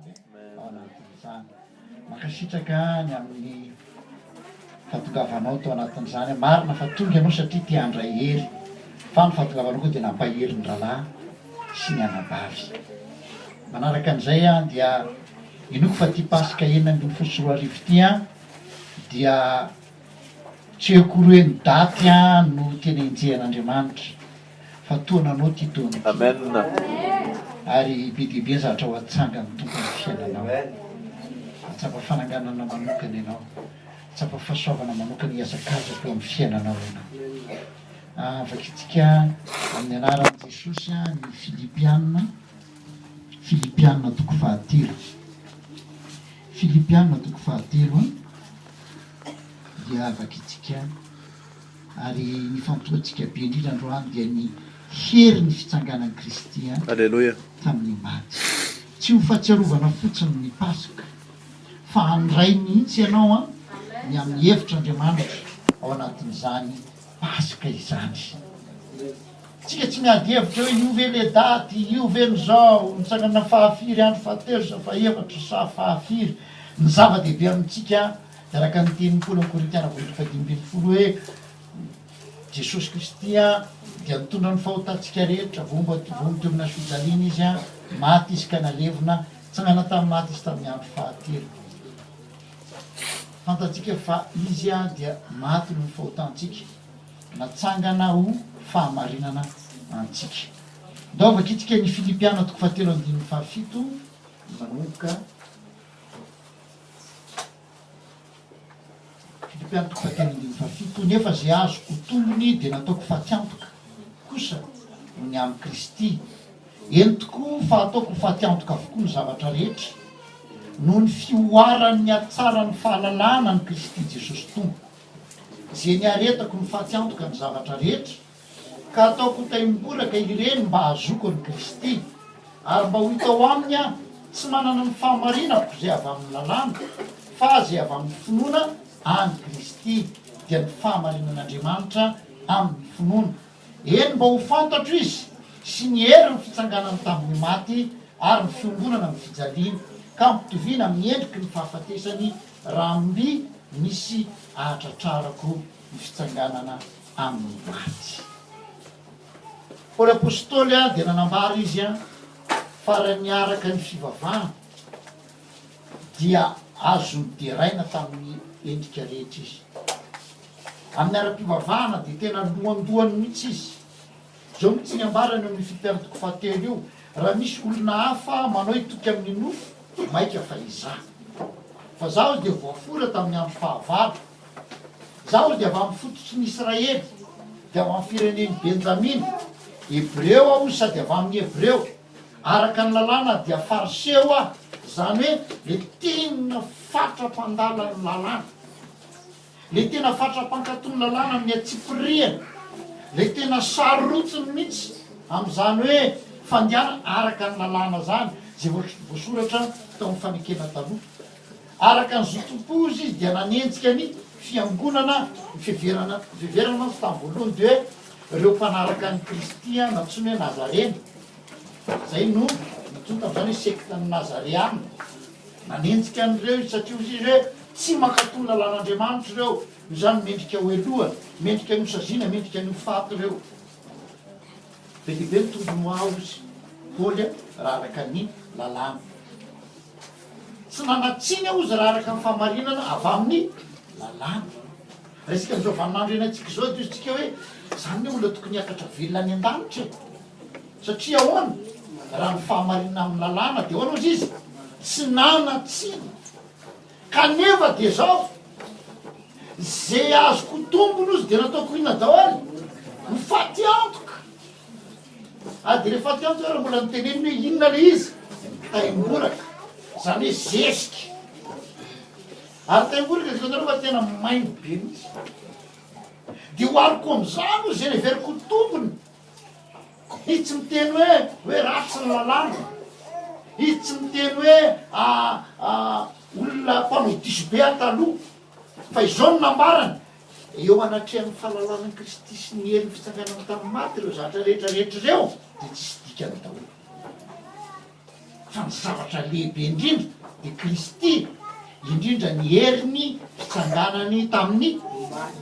anabavy ao anatin'izany. Mankasitraka ny amin'ny fahatongavanao tao anatin'izany. Marina fa tonga ianao satria te handray hery, fa ny fahatongavanao koa dia nampahery ny rahalahy sy ny anabavy. Manaraka an'izay dia inoako fa ity Paska 2016 ity dia tsy hoe akory hoe ny daty no tena enjehan'Andriamanitra fa toa nanao ity taona ity. Amen. Ary be dia be ny zavatra ho atsangan'ny Tompo amin'ny fiainanao. Hahatsapa fananganana manokana ianao. Hahatsapa fahasoavana manokana hihazakazaka eo amin'ny fiainanao ianao. Ah, vakintsika amin'ny anaran'i Jesosy ny Filipiana, Filipiana toko fahatelo. Filipiana toko fahatelo dia vakintsika. Ary ny ifantohantsika be indrindra androany dia ny herin'ny fitsanganan'i Kristy Aleloia. tamin'ny maty. Tsy ho fahatsiarovana fotsiny ny Paska, fa handray mihitsy ianao ny amin'ny hevitr'Andriamanitra ao anatin'izany Paska izany. Tsika tsy miady hevitra hoe io ve le daty, io ve ny zao, nitsangana fahafiry, andro fahatelo sa fahefatra sa fahafiry. Ny zava-dehibe amintsika Dia araka ny tenin'i Paoly amin'ny Korintiana voalohany fahadimy ambin'ny folo hoe, Jesosy Kristy dia nitondra ny fahotantsika rehetra, voahombo voahombo teo amin'ny hazo fijaliana Izy, maty Izy ka nalevina, nitsangana tamin'ny maty Izy tamin'ny andro fahatelo. Fantatsika fa Izy dia maty noho ny fahotantsika, natsangana ho fahamarinana antsika. Ndao vakintsika ny Filipiana toko fahatelo andininy fahafito manomboka. Filipiana toko fahatelo andininy fahafito, Nefa izay azoko ho tombony dia nataoko fatiantoka kosa noho ny amin'i Kristy. Eny tokoa fa ataoko ho fatiantoka avokoa ny zavatra rehetra, noho ny fihoaran'ny hatsaran'ny fahalalana an'i Kristy Jesosy Tompo, izay niaretako ny fatiantoka ny zavatra rehetra, Ka ataoko ho taimboraka ireny mba hahazoako an'i Kristy, ary mba ho hita ao aminy aho, tsy manana ny fahamarinako izay avy amin'ny lalàna, fa izay avy amin'ny finoana an'i Kristy, dia ny fahamarinan'Andriamanitra amin'ny finoana. Eny, mba ho fantatro Izy, sy ny herin'ny fitsanganany tamin'ny maty, ary ny fiombonana amin'ny fijaliany, ka hampitoviana amin'ny endriky ny fahafatesany, raha mby misy ahatratrarako ny fitsanganana amin'ny maty. Paoly Apostoly dia nanambara izy fa raha niaraka ny fivavahana dia azo noderaina tamin'ny endrika rehetra izy. Amin'ny ara-pivavahana dia tena lohandohany mihitsy izy. Izao mihitsy ny ambarany eo amin'io Filipiana toko fahatelo io, Raha misy olona hafa manao hitoky amin'ny nofo, mainka fa izaho. Fa izaho dia voafora tamin'ny andro fahavalo. Izaho dia avy amin'ny fototry ny Israely, dia avy amin'ny firenen'i Benjamina. Hebreo aho sady avy amin'ny Hebreo. Araka ny lalàna dia Fariseo aho, izany hoe ilay tena fatra-mpandala ny lalàna, ilay tena fatra-mpankatò ny lalàna amin'ny antsipiriany, ilay tena sarotiny mihitsy amin'izany hoe fandehanana araka ny lalàna izany, izay voasoratra tao amin'ny fanekena taloha. Araka ny zotom-po izy dia nanenjika ny fiangonana, ny fiheverana, ny fiheverana mantsy tamin'ny voalohany dia hoe ireo mpanaraka an'i Kristy nantsoina hoe Nazarena, izay no nantsoina tamin'izany hoe sektan'ny Nazareana. Nanenjika an'ireo izy satria hoy izy hoe tsy mankatò ny lalàn'Andriamanitra ireo, noho izany mendrika hohelohana, mendrika ny hosaziana, mendrika ny ho faty ireo. Be dia be ny tombony ho ahy hozy Paoly raha araka ny lalàna. Tsy nanan-tsiny aho hozy raha araka ny fahamarinana avy amin'ny lalàna. Raha isika amin'izao vaninandro iainantsika izao dia hozy tsika hoe izany ny olona tokony hiakatra velona any an-danitra e. Satria ahoana? Raha ny fahamarinana amin'ny lalàna dia ahoana hozy izy? Tsy nanan-tsiny. Kanefa dia izao, izay azoko ho tombony hozy dia nataoko inona daholo? Ho faty antoka. Ary dia le faty antoka ary mbola noteneniny hoe inona le izy? Taimboraka, izany hoe zezika. Ary taimboraka dia hitanareo fa tena maimbo be mihitsy. Dia ohariko amin'izany hozy izay neveriko ho tombony. Izy tsy miteny hoe hoe ratsy ny lalàna. Izy tsy miteny hoe olona mpanao diso be aho taloha. Fa izao no nambarany, eo anatrehan'ny fahalalana an'i Kristy sy ny herin'ny fitsanganany tamin'ny maty ireo zavatra rehetra rehetra ireo dia tsisy dikany daholo. Fa ny zavatra lehibe indrindra dia Kristy, indrindra ny herin'ny fitsanganany tamin'ny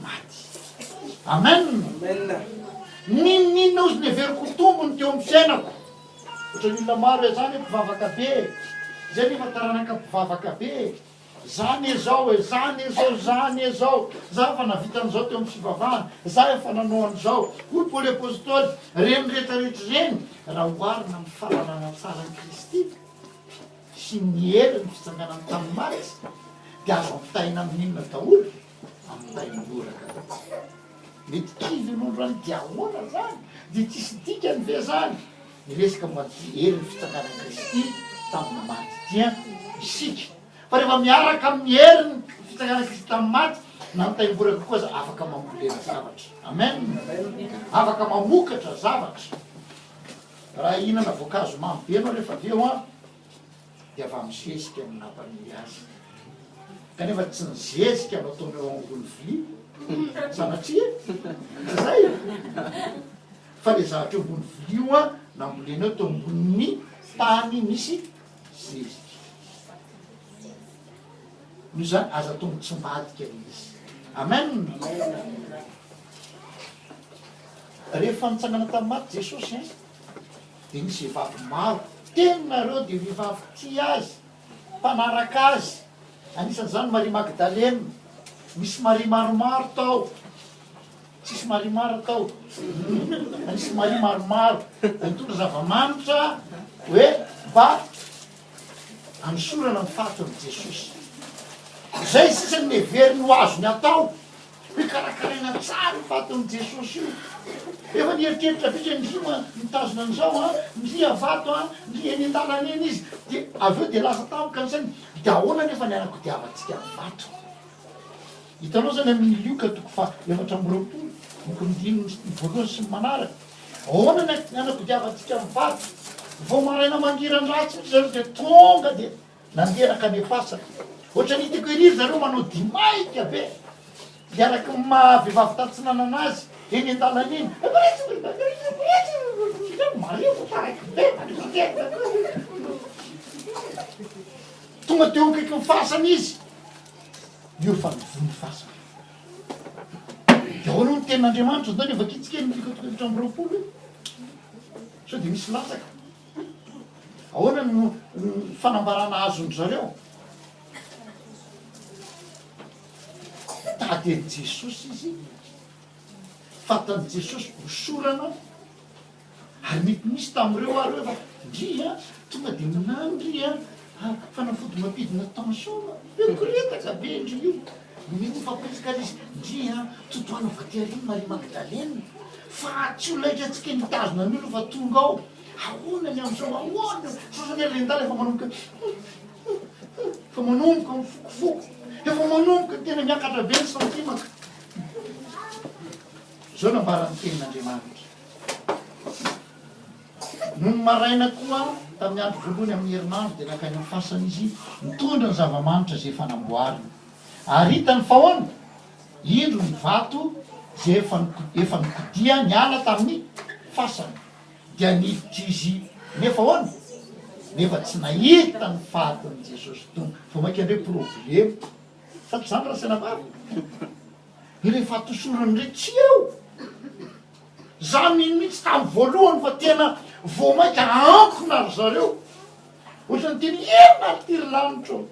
maty. Amen! N'inon'inona ozy neveriko ho tombony teo amin'ny fiainako. Ohatran'ny olona maro e, za anie mpivavaka be e, zay nefa taranaka mpivavaka be e. Za anie zao e, za anie zao, za anie zao, za efa nahavita an'izao teo amin'ny fivavahana, za efa nanao an'izao. Hoy Paoly Apostoly, ireny rehetra rehetra ireny, raha oharina amin'ny fahalalana tsara an'i Kristy sy ny herin'ny fitsanganany tamin'ny maty, dia azo ampitahaina amin'inona daholo? Amin'ny taimboraka daholo. Mety kivy ianao androany, dia ahoana izany? Dia tsisy dikany ve izany? Miresaka momba ity herin'ny fitsanganan'i Kristy tamin'ny maty ity isika. Fa rehefa miaraka amin'ny herin'ny fitsanganan'i Kristy tamin'ny maty, na ny taimboraka koa aza afaka mambolena zavatra. Amen. Afaka mamokatra zavatra. Raha hihinana voankazo mamy be ianao rehefa avy eo an, dia avy amin'ny zezika no nampaniry azy. Kanefa tsy ny zezika no ataonao eo ambony vilia, sanatria e! Tsy izay e! Fa le zavatra eo ambony vilia io an, nambolenao teo ambonin'ny tany misy zezika. Noho izany aza atao mitsimbadika le izy. Amen! Rehefa nitsangana tamin'ny maty Jesosy an, dia nisy vehivavy maro, teninareo dia vehivavy tia azy, mpanaraka azy, anisan'izany Maria Magdalena, nisy Maria maromaro tao. Tsisy marimar tao fa nisy maria maromaro dia nitondra zava-manitra hoe mba hanosorana ny fatin'i Jesosy. Izay sisa no neveriny ho azony atao, hoe karakaraina tsara io fatin'i Jesosy io. Efa nieritreritra be izy, ndry ma mitazona an'izao an, ndry avato an, ndry eny an-dalana eny izy, dia avy eo dia lasa tampoka ny sainy, dia ahoana anefa ny hanakodiavantsika ny vato? Hitanao izany amin'ny Lioka toko faha 24, boky andininy voalohany sy ny manaraka. Ahoana ny hanakodiavantsika ny vato? Vao maraina mangiran-dratsy mihitsy zareo dia tonga dia nandeha nankany am-pasana. Ohatran'ny hitako ery ry zareo manao dihy maika be, dia araky ny maha vehivavy tatsinanana azy eny an-dalana eny. Marivo taraiky be. Tonga teo akaikin'ny fasana izy. Io fa nivoy ny fasana. Dia ahoana hoy ny tenin'Andriamanitra? Andao anie vakintsika eny Lioka toko 24 e. Sao dia misy latsaka. Ahoana no fanambarana azon-dry zareo? Tady an'i Jesosy izy, fatan'i Jesosy hosorana. Ary mety nisy tamin'ireo ary hoe fa ndry a, tonga dia minà ndry a, fanafody mampidina tension a, mikoretaka be ndry io. Mety hifampiresaka ary izy, ndry a, totohana avy aty aoriana Marie Magdalena, fa tsy ho laitrantsika ny hitazona an'io aloha fa tonga ao. Ahoana ny amin'izao, ahoana? Sasany ary le ndala efa manomboka efa manomboka mifokofoko, efa manomboka tena miakatra be ny santimaka. Izao nambaran'ny tenin'Andriamanitra. Nony maraina koa, tamin'ny andro voalohany amin'ny herinandro, dia nankany amin'ny fasana izy, nitondra ny zava-manitra izay efa namboariny. Ary hitany fa ahoana? Indro ny vato izay efa efa nikodia niala tamin'ny fasana. Dia niditra izy, nefa ahoana? Nefa tsy nahita ny fatin'i Jesosy Tompo. Vao mainka indray problema. Sa tsy izany Rasenabavy? Ireny fahatosorana ireny tsy eo. Za mino mihitsy tamin'ny voalohany fa tena vao mainka ankona ry zareo. Ohatran'ny tena inona ary ity ry lanitra ô.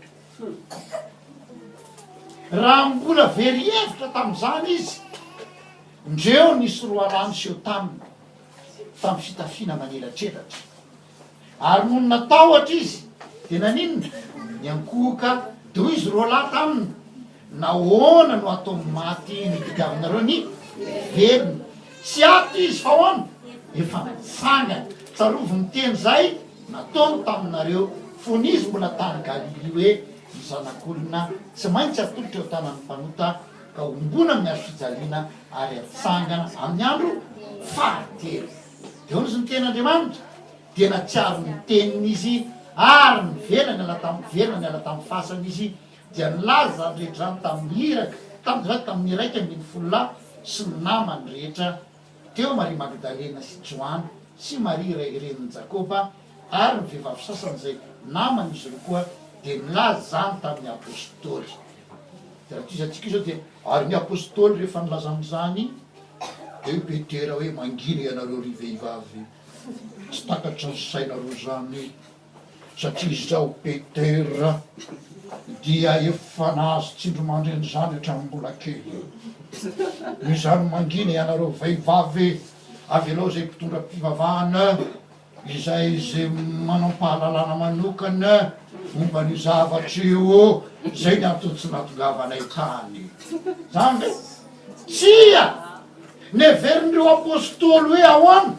Raha mbola very hevitra tamin'izany izy, ndreo nisy roalahy niseho taminy tamin'ny fitafiana manelatrelatra. Ary nony natahotra izy, dia naninona? Niankohoka, dia hoy izy roalahy taminy, Nahoana no atao maty ny tadiavinareo ny velona? Tsy ato izy, fa ahoana? Efa nitsangana. Tsarovy ny teny izay nataony taminareo, fony izy mbola tany Galilia, hoe, Ny Zanak'olona tsy maintsy atolotra eo an-tanan'ny mpanota, ka hombona amin'ny hazo fijaliana, ary hatsangana amin'ny andro fahatelo. Dia hoy izy ny tenin'Andriamanitra, dia nahatsiaro ny teniny izy, ary niverina niala tamin'ny niverina niala tamin'ny fasana izy, dia nilaza izany rehetra izany tamin'ny iraka, tamin'ny tamin'ny 11 lahy sy ny namany rehetra teo Maria Magdalena sy Joana sy Maria iray renin'i Jakoba. Ary ny vehivavy sasany izay naman' izy ireo koa dia nilaza izany tamin' ny apostoly. Dia raha tohizantsika izao dia, Ary ny apostoly rehefa nilaza an' izany, dia hoy Petera hoe, Mangina ianareo, ry vehivavy, tsy takatry ny sainareo izany. Satria izaho Petera dia efa nahazo tsindrimandry an'izany hatramin'ny mbola kely. Noho izany mangina ianareo vehivavy, avelao izay mpitondra mpivavahana, izay izay manam-pahalalana manokana momba an'io zavatra io, izay ny antony tsy nahatongavanay tany. Izany ve? Tsia! Neverin'ireo apostoly hoe ahoana?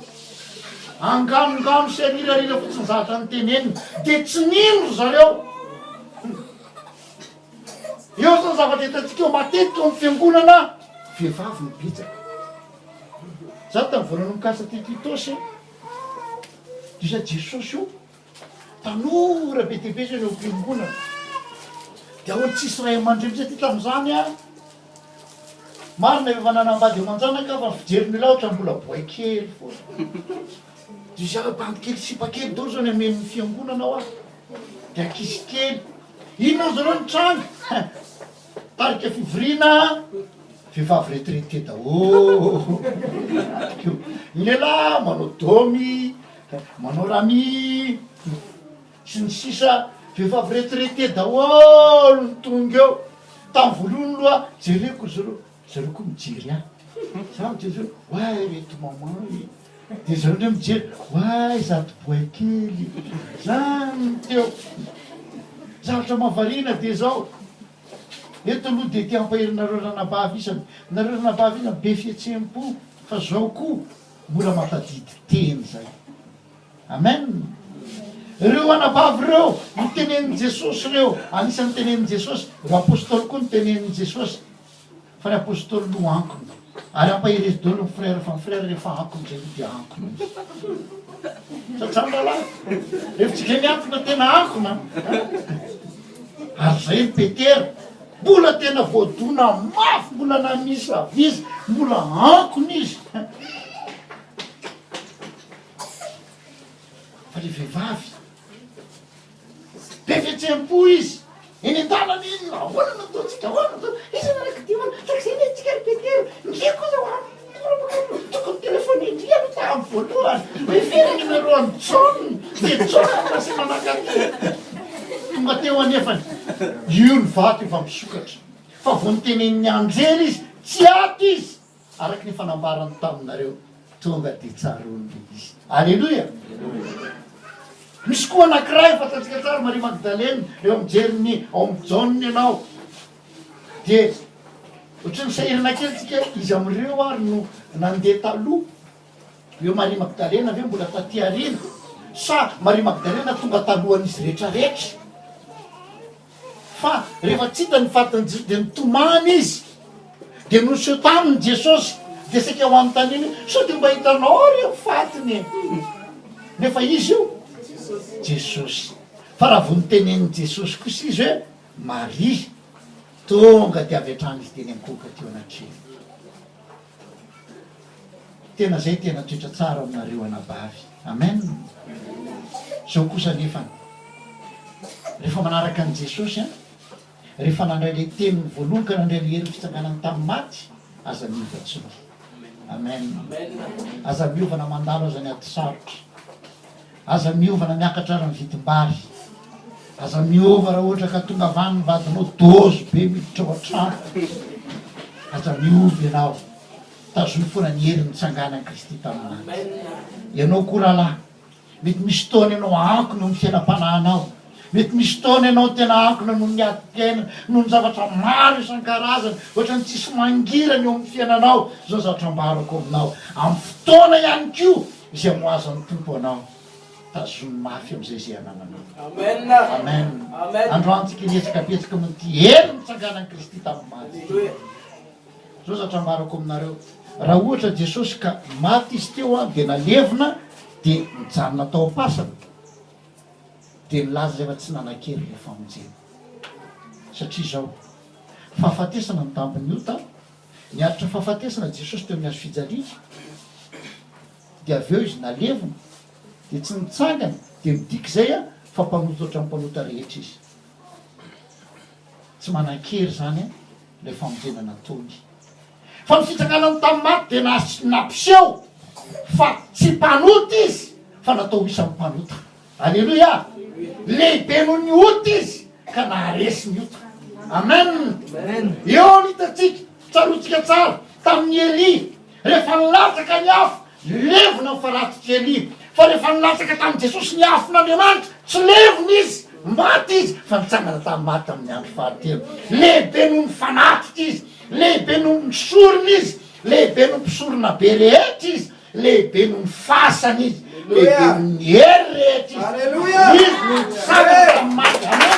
Anganongano sy arirarira fotsiny ny zavatra noteneniny, dia tsy nino ry zareo. Eo izao ny zavatra hitantsika eo matetika ao amin'ny fiangonana, vehivavy no betsaka. Za tamin'ny voalohany nikasa teto Itaosy, dia Jesosy io Tanora be dia be zao ny ao am-piangonana. Dia ahoana tsisy ray aman-dreny mihitsy aty tamin'izany an? Marina efa nanambady aman-janaka aho fa ny fijeriny olona ohatra mbola boay kely foana. Dia izy avy bandy kely sipa kely daholo zao ny hameno ny fiangonana hoa. Dia ankizy kely. Inona ry zareo ny tranga? Tarika fivoriana vehivavy retraité daholo. Ny lehilahy manao domy, manao rami sy ny sisa Vehivavy retraité daholo ny tonga eo. Tamin'ny voalohany aloha jereko ry zareo, zareo koa mijery ahy. Za mijery zareo, oay reto maman e. Dia zareo indray mijery, oay zato boay kely. Zany ny teo. Zavatra mahavariana dia izao, eto aloha dia te hampahery anareo ranabavy isany, nareo ranabavy isany be fihetseham-po fa zao koa mora mahatadidy teny zay. Amen! Ireo anabavy ireo notenenin'i Jesosy ireo, anisan'ny tenenin'i Jesosy, ireo apostoly koa notenenin'i Jesosy. Fa ny apostoly no ankona. Ary ampaherezo daholo ny frère fa ny frère rehefa ankona zay dia ankona izy. Sa tsara rahalahy? Rehefa tsika miankona tena ankona. Ary zay ry Petera mbola tena voadona mafy mbola namisavisa mbola ankona izy. Fa le vehivavy Be fihetseham-po izy. Eny an-dalana izy, ahoana no ataontsika, ahoana no ataontsika, iza no anankidiovana, tahaka izay anie tsika ry Petera, ndry koa izao ary, tokony telephone-ndry aloha tamin'ny voalohany, hoe firy ny numéro an'i Jaona, dia Jaona no lasa nanakaty. Tonga teo anefany, io ny vato efa misokatra, fa vao notenenin'ny anjely izy, tsy ato izy, Araka ny efa nambarany taminareo, tonga dia tsaroany ilay izy. Aleloia! Misy koa anankiray fantatsika tsara, Maria Magdalena, rehefa mijery ny ao amin'ny Jaona ianao, dia ohatran'ny sahirana kely tsika, iza amin'ireo ary no nandeha taloha? Eo Maria Magdalena ve mbola taty aoriana? Sa Maria Magdalena tonga talohan'izy rehetra rehetra? Fa rehefa tsy hita ny fatin'i Jesosy dia nitomany izy. Dia niseho taminy Jesosy, dia saika ho anontaniany hoe, sao dia mba hitanao ary ny fatiny e? Nefa izy io? Jesosy. Fa raha vao notenenin'i Jesosy kosa izy hoe, Maria, tonga dia avy hatrany izy dia niankohoka teo anatrehany. Tena zay tena toetra tsara aminareo anabavy. Amen. Zao kosa anefany, rehefa manaraka an'i Jesosy an, rehefa nandray le teniny voalohany ka nandray le herin'ny fitsanganany tamin'ny maty, aza miova intsony. Amen. Aza miova na mandalo aza ny ady sarotra. Aza miova na miakatra ary ny vidim-bary. Aza miova raha ohatra ka tonga avy any ny vadinao dôzy be miditra ao an-trano. Aza miova ianao. Tazomy foana ny hery nitsanganan'i Kristy tamin'ny maty. Ianao koa rahalahy, mety misy fotoana ianao ankona eo amin'ny fiainam-panahinao. Mety misy fotoana ianao tena ankona noho ny adim-piainana, noho ny zavatra maro isan-karazany, ohatran'ny tsisy mangirana eo amin'ny fiainanao. Izao zavatra ambarako aminao, amin'ny fotoana ihany koa izay amohazan'ny Tompo anao, tazomy mafy amin'izay izay anananao. Amen. Amen. Amen. Androany tsika hiezaka betsaka noho ity hery nitsanganan'i Kristy tamin'ny maty ity. Zao zatra ambarako aminareo, raha ohatra Jesosy ka maty izy teo an, dia nalevina, dia nijanona tao am-pasana, dia nilaza izy fa tsy nanan-kery ilay famonjena. Satria izao, fahafatesana no tambin'ny ota, niaritra fahafatesana Jesosy teo amin'ny hazo fijaliana, dia avy eo izy nalevina, dia tsy nitsangana. Dia midika izay fa mpanota ohatran'ny mpanota rehetra izy. Tsy manan-kery izany ilay famonjena nataony. Fa ny fitsanganany tamin'ny maty dia nampiseho fa tsy mpanota izy fa natao ho isan'ny mpanota. Aleloia! Lehibe noho ny ota izy ka naharesy ny ota. Amen! Eo no hitantsika, tsaroantsika tsara, tamin'i Elia, rehefa nilatsaka ny afo, levona ny fanatitr'i Elia. Fa rehefa nilatsaka tamin'i Jesosy ny afon'Andriamanitra, tsy levona izy, maty izy, fa nitsangana tamin'ny maty tamin'ny andro fahatelo. Lehibe noho ny fanatitra izy, lehibe noho ny sorona izy, lehibe noho ny mpisoronabe rehetra izy. Lehibe noho ny fasana izy, lehibe noho ny hery rehetra izy. Izy no nitsangana tamin'ny maty. Amen.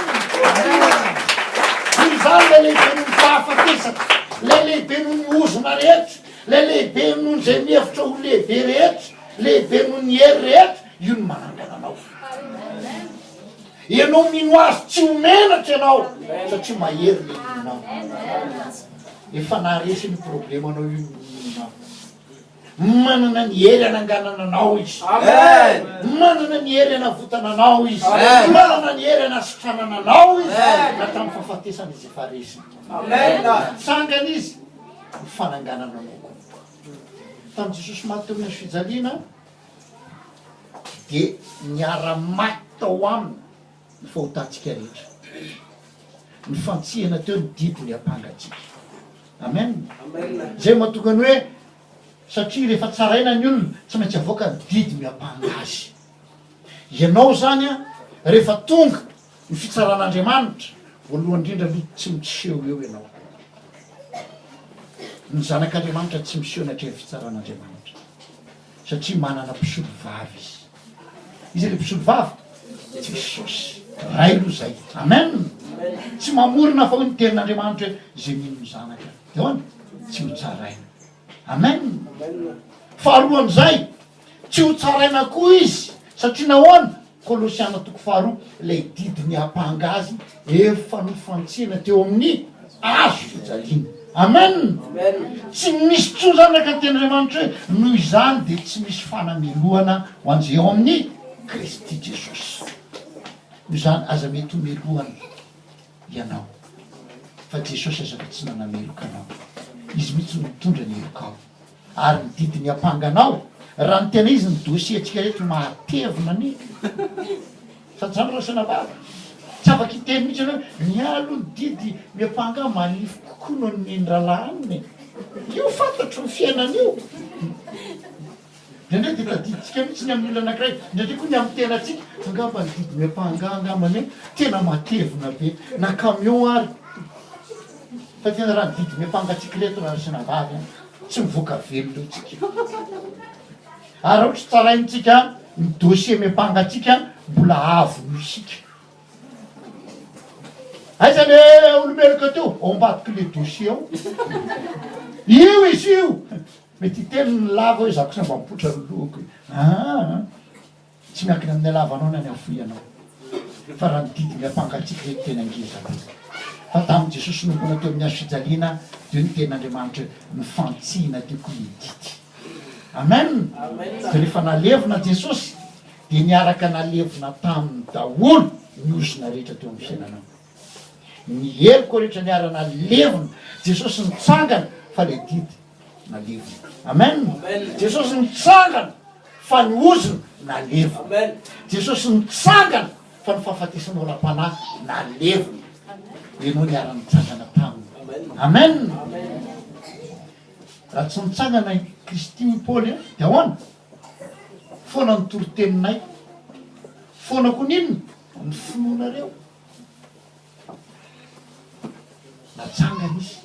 Noho izany ilay lehibe noho ny fahafatesana, ilay lehibe noho ny ozona rehetra, ilay lehibe noho izay mihevitra ho lehibe rehetra, lehibe noho ny hery rehetra, io no manangana anao. Ianao mino azy tsy ho menatra ianao satria mahery ilay inoanao. Efa naharesy ny problemanao io ny inoanao. Manana ny hery hananganana anao Izy. Amen. Manana ny hery hanavotana anao Izy. Amen. Manana ny hery hanasitranana anao Izy. Amen. Na tamin'ny fahafatesana Izy efa resiny. Amen. Nitsangana Izy ho fananganana anao koa. Tamin'i Jesosy maty teo amin'ny hazo fijaliana dia niara-maty tao aminy ny fahotantsika rehetra. Nifantsihana teo ny didy niampanga antsika. Amen. Izay no mahatonga ny hoe satria rehefa tsaraina ny olona tsy maintsy avoaka ny didy miampanga azy. Ianao izany an, rehefa tonga ny fitsaran'Andriamanitra, voalohany indrindra aloha tsy miseho eo ianao. Ny zanak'Andriamanitra tsy miseho anatrehan'ny fitsaran'Andriamanitra satria manana mpisolo vava izy. Iza ilay mpisolo vava? Jesosy. Ray aloha izay. Amen. Tsy mamorona fa hoy ny tenin'Andriamanitra hoe izay mino ny Zanaka dia ahoana? Tsy ho tsaraina. Amen. Faharoan'izay, tsy ho tsaraina koa izy satria nahoana? Kolosiana toko faharoa, ilay didy niampanga azy efa nofantsihana teo amin'ny hazo fijaliana. Amen! Tsy misy intsony izany araka ny tenin'Andriamanitra hoe, noho izany dia tsy misy fanamelohana ho an'izay ao amin'i Kristy Jesosy. Noho izany, aza mety ho melohana ianao, fa Jesosy aza mba tsy nanameloka anao. Izy mihitsy no nitondra ny helokao. Ary ny didy niampanga anao, raha ny tena izy ny dossier tsika reto mahatevina anie. Sady zany raha sanavavy, tsy afaka hiteny mihitsy ianao hoe ny ahy aloha ny didy miampanga ahy manify kokoa noho ny n'ny rahalahy aminy e. Io fantatro ny fiainana io. Indraindray dia tadidintsika mihitsy ny amin'ny olona anankiray, indraindray koa ny amin'ny tenantsika, angamba ny didy miampanga ahy angamba anie tena matevina be, na camion ary. Fa tena raha ny didy miampanga antsika ireto raha sanavavy an, tsy mivoaka velona eo tsika. Ary raha ohatra tsaraintsika ny dossier miampanga antsika mbola avo noho isika. Aiza le olomeloka teo? Ao ambadiky le dossier ao. Io izy io. Mety hiteny ny lava hoe za kosa mba mipoitra ny lohako e. Aa tsy miankina amin'ny halavanao na ny hafohianao. Fa raha ny didy miampanga antsika ireto tena ngeza be. Fa tamin'i Jesosy nomboana teo amin'ny hazo fijaliana dia hoy ny tenin'Andriamanitra hoe nifantsihina teo koa ny didy. Amen! Dia rehefa nalevina Jesosy dia niaraka nalevina taminy daholo ny ozona rehetra teo amin'ny fiainanao. Ny heloka rehetra niara-nalevina. Jesosy nitsangana fa ilay didy nalevina. Amen. Jesosy nitsangana fa ny ozona nalevina. Jesosy nitsangana fa ny fahafatesana oram-panahy nalevina. Ianao niara-nitsangana taminy. Amen. Raha tsy nitsangana i Kristy hoy Paoly dia ahoana? Foana ny toriteninay. Foana koa ny inona? Ny finoanareo. Natsangana izy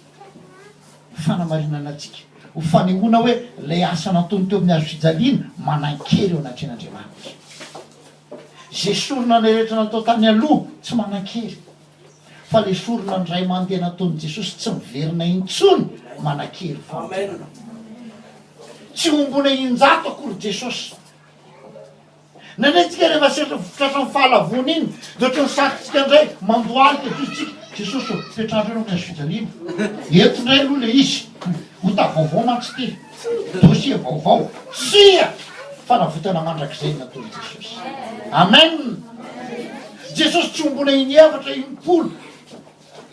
ho fanamarinana antsika, ho fanehoana hoe ilay asa nataony teo amin'ny hazo fijaliana manan-kery eo anatrehan'Andriamanitra. Izay sorona rehetra natao tany aloha tsy manan-kery, fa ilay sorona indray mandeha nataon'i Jesosy tsy miverina intsony manan-kery ho famonjena anao. Tsy hombona injato akory Jesosy. Indraindray tsika rehefa sendra tratran'ny fahalavoana iny dia ohatran'ny sarotsika indray mandohalika dia tsika, Jesosy ô, petraho indray ianao amin'ny hazo fijaliana, eto indray aloha ilay izy, ota vaovao mantsy ity, dossier vaovao, tsia! Fanavotana mandrakizay ny nataon'i Jesosy. Amen! Jesosy tsy ombona inefatra impolo.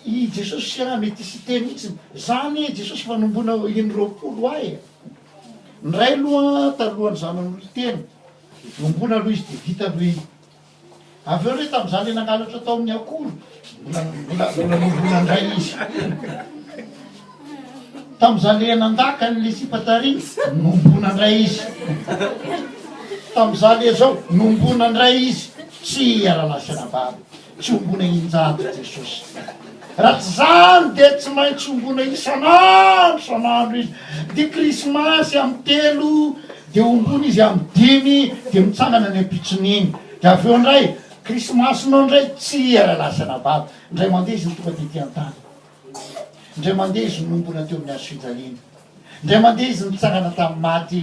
I Jesosy sy raha mety hisy hiteny mihitsy, za anie Jesosy fa nombona in-roapolo ahy e. Ny ray aloha talohan'ny nanolo-tena, nombona aloha izy dia vita aloha iny. Avy eo indray tamin'izaho ilay nangalatra tao amin'ny akoho, mbola mbola mbola nombona indray izy. Tamin'izaho ilay nandaka an'ilay sipa tary, nombona indray izy. Tamin'izaho ilay zao, nombona indray izy. Tsia rahalahy sy anabavy, tsy ombona injato Jesosy. Raha tsy izany dia tsy maintsy ombona isan'andro isan'andro izy. Dia krismasy amin'ny telo dia ombona izy amin'ny dimy dia mitsangana ny ampitson'iny. Dia avy eo indray krismasinao indray tsia rahalahy sy anabavy. Indray mandeha izy no tonga tety an-tany. Indray mandeha izy no nombona teo amin'ny hazo fijaliana. Indray mandeha izy nitsangana tamin'ny maty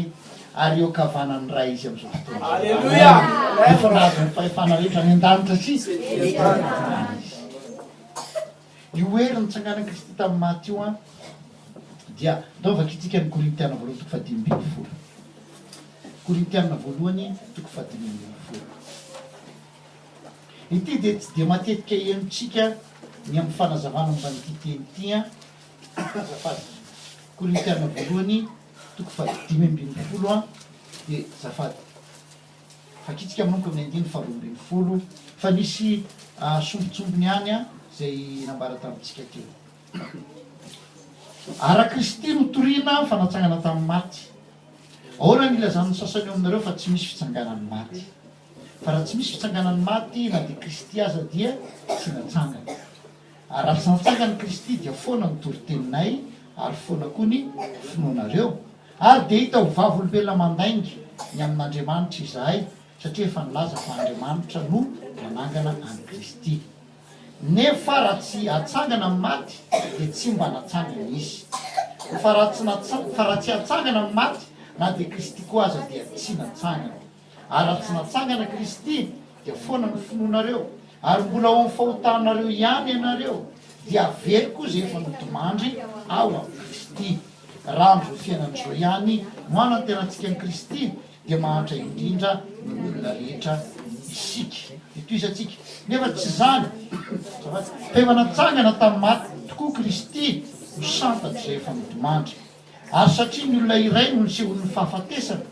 ary eo ankavanan'ny Ray izy amin'izao fotoana izao. Amen. Efa nahazo ny fahefana rehetra any an-danitra sy eto an-tany izy. Io hery nitsanganan'i Kristy tamin'ny maty io an, dia ndao vakintsika ny Korintiana voalohany toko fahadimy ambin'ny folo. Korintiana voalohany toko fahadimy ambin'ny folo. Ity dia tsy dia matetika henontsika ny amin'ny fanazavana momba an'ity teny ity an. Azafady. Korintiana voalohany toko fahadimy ambin'ny folo an, dia azafady. Vakintsika manomboka amin'ny andininy faharoa ambin'ny folo fa nisy sombintsombiny ihany izay nambara tamintsika teo. Ara Kristy no torina fa natsangana tamin'ny maty. Ahoana no ilazan'ny sasany eo aminareo fa tsy misy fitsanganan'ny maty? Fa raha tsy misy fitsanganan'ny maty na dia Kristy aza dia tsy natsangana. Ary raha tsy natsangana Kristy dia foana ny toriteninay ary foana koa ny finoanareo. Ary dia hita ho vavolombelona mandainga ny amin'Andriamanitra izahay, satria efa nilaza fa Andriamanitra no nanangana an'i Kristy. Nefa raha tsy atsangana ny maty, dia tsy mba natsangana Izy. Fa raha tsy fa raha tsy atsangana ny maty, na dia Kristy koa aza dia tsy natsangana. Ary raha tsy natsangana Kristy, dia foana ny finoanareo, ary mbola ao amin'ny fahotanareo ihany ianareo, dia very koa izay efa nodimandry ao amin'i Kristy. Raha amin'izao fiainana izao ihany no anantenantsika an'i Kristy, dia mahantra indrindra ny olona rehetra isika. Dia tohizantsika. Nefa tsy izany, azafady, fa efa natsangana tamin'ny maty tokoa Kristy ho santatr'izay efa nodimandry. Ary satria ny olona iray no nisehoan'ny fahafatesana,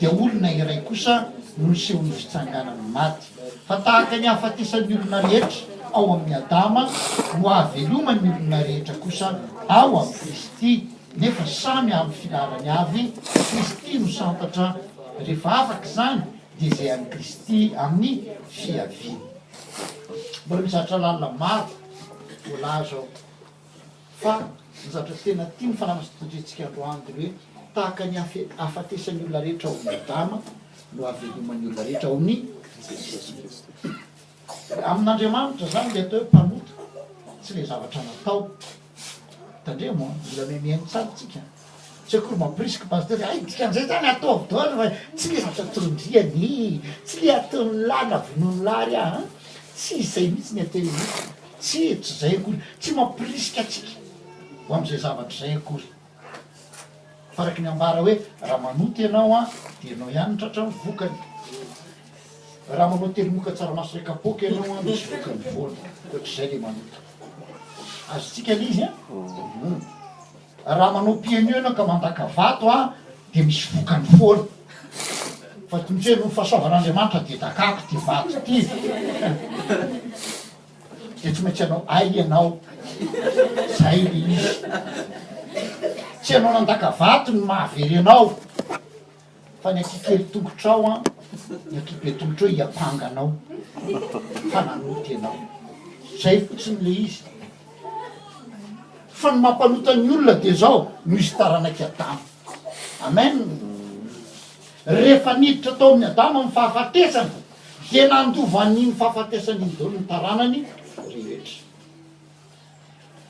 dia olona iray kosa no nisehoan'ny fitsanganan'ny maty. Fa tahaka ny ahafatesan'ny olona rehetra ao amin'i Adama, no ahaveloman'ny olona rehetra kosa ao amin'i Kristy, nefa samy amin'ny filaharany avy, Kristy no santatra, rehefa afaka izany, dia izay an'i Kristy amin'ny fiaviany. Mbola misy zavatra lalina maro voalaza ao. Fa ny zavatra tena tian'ny Fanahy Masina tondrentsika androany dia ny hoe tahaka ny hafatesan'ny olona rehetra ao amin'i Adama no hahaveloman'ny olona rehetra ao amin'i Kristy. Amin'Andriamanitra izany ilay atao hoe mpanota, tsy ilay zavatra natao. Tandremo an, mila mihaino tsara tsika. Tsy akory mampirisika pasteur hoe hay dikan'izay zany ataovy daholo fa tsy le zavatra tondriany e, tsy le ataon'ny lahy na vonoin'ny lahy ary aho an, tsy izay mihitsy ny atao hoe tsia tsy izay akory, tsy mampirisika antsika ho amin'izay zavatra izay akory. Fa araka ny ambara hoe raha manota ianao an dia ianao ihany no tratran'ny vokany. Raha manao telimoka tsaramaso iray kapoaka ianao an misy vokany foana, ohatr'izay le manota. Azontsika le izy an? Raha manao PME ianao ka mandaka vato a dia misy vokany foana. Fa tsy misy hoe noho ny fahasoavan'Andriamanitra dia dakako ity vato ity. Dia tsy maintsy hanao ay ianao. Zay le izy. Tsy ianao nandaka vato no mahavery anao. Fa ny aty kely tongotrao an, ny aty be tongotrao hiampanga anao fa nanota ianao. Zay fotsiny le izy. Fa ny mampanota ny olona dia zao, noho izy taranak'i Adama. Amen. Rehefa niditra tao amin'i Adama ny fahafatesana, dia nandova an'iny fahafatesana iny daholo ny taranany rehetra.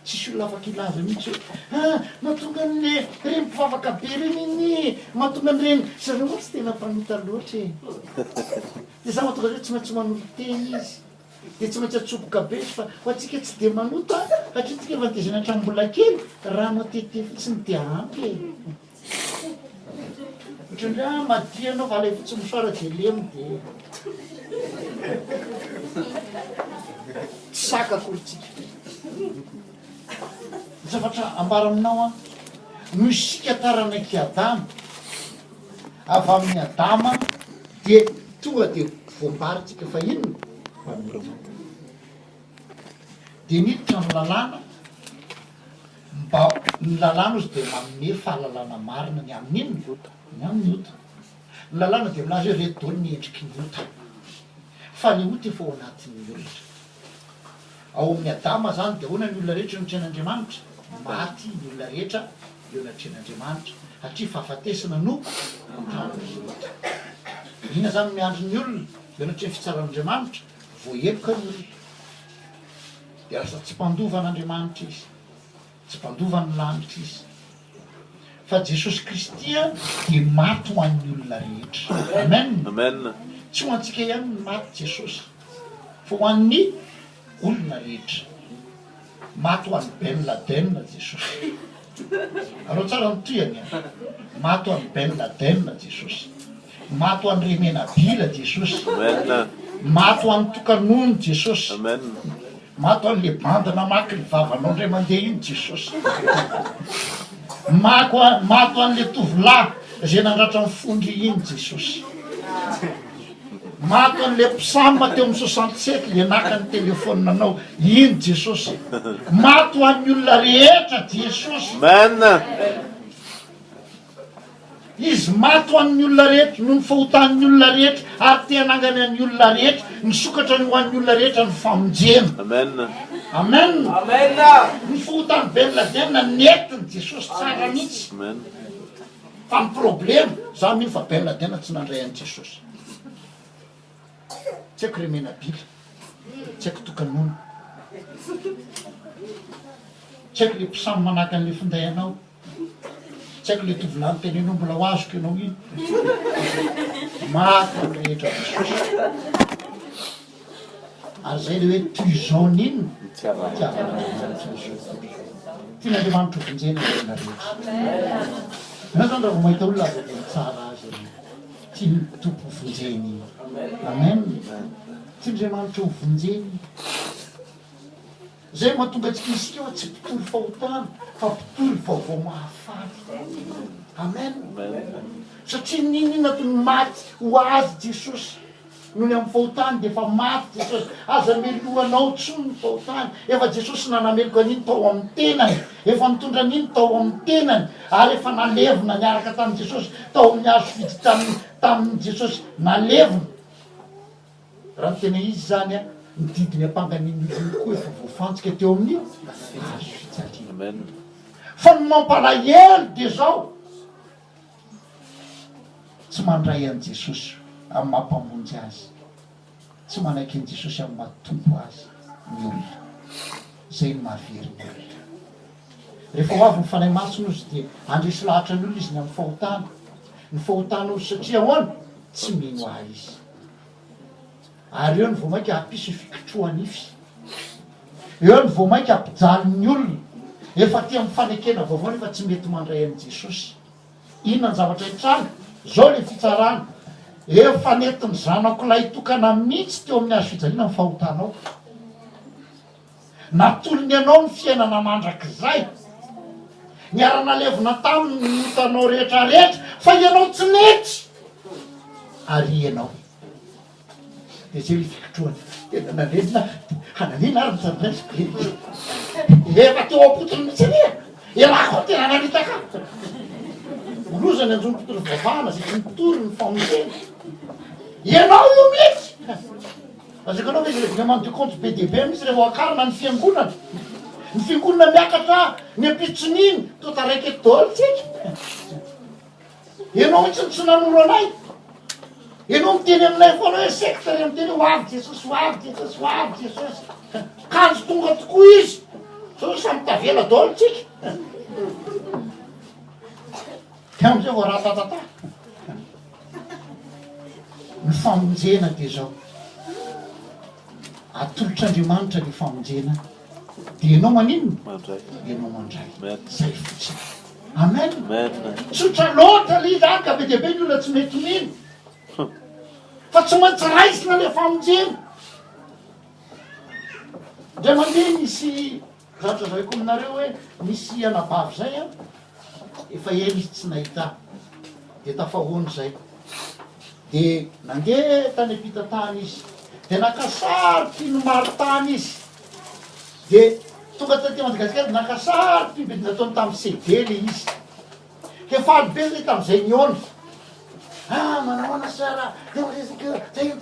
Tsisy olona afaka hilaza mihitsy hoe ah, mahatonga an'le reny mpivavaka be reny anie, mahatonga an'ireny, zareo mantsy tena mpanota loatra e. Dia za mahatonga azy hoe tsy maintsy manolo-tena izy, dia tsy maintsy atsoboka be izy fa ho antsika tsy dia manota satria tsika efa nitezaina hatramin'ny mbola kely, rano atete fotsiny dia ampy e. Ohatran'ny hoe ah madio ianao fa alaivo tsy misoara dia lemy dia tsy saka akory tsika. Ny zavatra ambara aminao an, noho isika taranak'i Adama, avy amin'i Adama dia tonga dia voambara tsika fa inona? Mpanota. Dia niditra ny lalàna mba, ny lalàna ozy dia manome fahalalana marina ny amin'ny inona? Ny amin'ny ota. Ny lalàna dia milaza hoe reto daholo ny endriky ny ota. Fa ny ota efa ao anatin'ny olona. Ao amin'i Adama izany dia ahoana ny olona rehetra eo anatrehan'Andriamanitra? Maty ny olona rehetra eo anatrehan'Andriamanitra, satria fahafatesana no tanjon'ny ota. Inona izany no miandry ny olona eo anatrehan'ny fitsaran'Andriamanitra? Voaheloka ny olona. Dia lasa tsy mpandova an'Andriamanitra izy, tsy mpandova ny lanitra izy. Fa Jesosy Kristy dia maty ho an'ny olona rehetra. Amen. Amen. Tsy ho antsika ihany no maty Jesosy, fa ho an'ny olona rehetra. Maty ho an'i Ben Laden Jesosy. Arao tsara ny tohiny an. Maty ho an'i Ben Laden Jesosy. Maty ho an'i Remenabila Jesosy. Amen. Maty ho an'i Tokanono Jesosy. Amen. Maty ho an'le bandy namaky ny vavanao ndray mandeha iny Jesosy. Mako maty ho an'le tovolahy izay nandratra ny fondry iny Jesosy. Maty ho an'le mpisam teo amin'ny 67 le naka ny telephone anao iny Jesosy. Maty ho an'ny olona rehetra Jesosy. Amen. Izy maty ho an'ny olona rehetra, noho ny fahotan'ny olona rehetra, ary te hanangana ny olona rehetra, nisokatra ny ho an'ny olona rehetra ny famonjena. Amen. Amen. Amen. Ny fahotan'i Ben Laden nentiny Jesosy tsara mihitsy. Amen. Fa ny problema, za mino fa Ben Laden tsy nandray an'i Jesosy. Tsy haiko ry Menabila, tsy haiko Tokanono, tsy haiko le mpisam manahaka an'le finday anao. Tsy haiko le tovolahy niteny anao mbola ho azoko ianao iny. Maty ny rehetra Jesosy. Ary zay le hoe toy izao n'inona fitiavan'Andriamanitra izao. Tian'Andriamanitra ho vonjena ny olona rehetra. Ianao zany raha vao mahita olona aza dia mitsara azy ianao. Tian'ny Tompo ho vonjena iny. Amen. Tian'Andriamanitra ho vonjena iny. Izay no mahatonga antsika isika fa tsy mpitory fahotana fa mpitory vaovao mahafaly. Amen. Satria n'inon'inona toy ny maty ho azy Jesosy. Noho ny amin'ny fahotany dia efa maty Jesosy. Aza melohanao intsony ny fahotany. Efa Jesosy nanameloka an'iny tao amin'ny tenany. Efa nitondra an'iny tao amin'ny tenany. Ary efa nalevina niaraka tamin'i Jesosy tao amin'ny hazo fijy tamin'ny tamin'i Jesosy nalevina. Raha ny tena izy izany an, ny didy niampangan'iny olona iny koa efa voafantsika teo amin'ny hazo fijaliana. Fa ny mampalahelo dia izao, tsy mandray an'i Jesosy amin'ny maha Mpamonjy azy, tsy manaiky an'i Jesosy amin'ny maha Tompo azy ny olona. Izay no mahavery ny olona. Rehefa ho avy ny Fanahy Masina ozy dia handresy lahatra ny olona izy ny amin'ny fahotana. Ny fahotana ozy satria ahoana? Tsy mino ahy izy. Ary eo no vao mainka hampisy fikitroha-nify. Eo no vao mainka hampijaly ny olona. Efa aty amin'ny fanekena vaovao nefa tsy mety mandray an'i Jesosy. Inona ny zavatra hitranga? Izao ilay fitsarana. Efa nentin'ny zanako lahitokana mihitsy teo amin'ny hazo fijaliana ny fahotanao. Natolony anao ny fiainana mandrakizay. Niara-nalevina taminy ny otanao rehetra rehetra, fa ianao tsy nety. Ary ianao. Dia izay ilay fikitrohana. Tena nanenina hananina ary ny tandrefiko e. Efa teo am-potony mihitsy anie. Ialahy koa tena namitaka ahy. Loza ny anjo mpitory vavahana izay tsy mitory ny famonjena. Ianao io mihitsy. Lazaiko anao fa izy règlement de compte be dia be mihitsy rehefa ho akarina ny fiangonana. Ny fiangonana miakatra ny ampitson'iny toa taraiky eto daholo tsika. Ianao mihitsy no tsy nanoro anay. Ianao miteny aminay foana hoe secte re miteny hoe ho avy Jesosy, ho avy Jesosy, ho avy Jesosy. Kanjo tonga tokoa izy. Zao samy tavela daholo tsika. Dia amizay vao ratatata. Ny famonjena dia zao. Amen. Tsotra loatra le izy any ka be dia be ny olona tsy mety mino. Fa tsy maintsy raisina le famonjena. Indray mandeha nisy zavatra zaraiko aminareo hoe nisy anabavy zay an, efa ela izy tsy nahita ahy, dia tafahoana izay. Dia nandeha tany am-pita tany izy, dia naka sary mpino maro tany izy. Dia tonga taty Madagasikara dia naka sary mpino be dia nataony tamin'ny CD le izy. Dia faly be zay tamin'izay nihaona. Ah, manahoana sœur a? Dia miresaka zay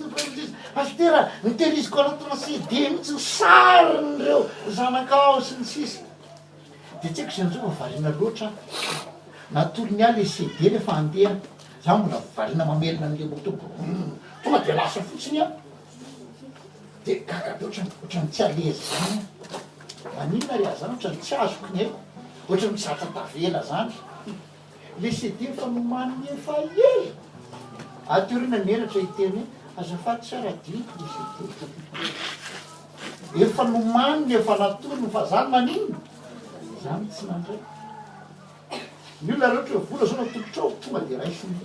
Pasitera, nitehiriziko anatina CD mihitsy ny sarin'ireo zanakao sy ny sisa. Dia tsy haiko izay nanjo fa variana loatra aho. Natolony ahy ilay CD rehefa handeha. Za mbola variana mamelona an'ilay moto. Tonga dia lasa fotsiny aho. Dia gaga be ohatran'ny ohatran'ny tsy à l'aise zany aho. Maninona ry ahy zany ohatran'ny tsy azoko ny aiko. Ohatran'ny mizatra tavela zany. Le CD efa nomaniny efa ela. Aty aoriana menatra hiteny hoe azafady tsy ary adinoko le CD. Efa nomaniny efa natolony fa zany maninona? Zany tsy nandray. Ny olona raha ohatra hoe vola zao natolotrao tonga de raisiny.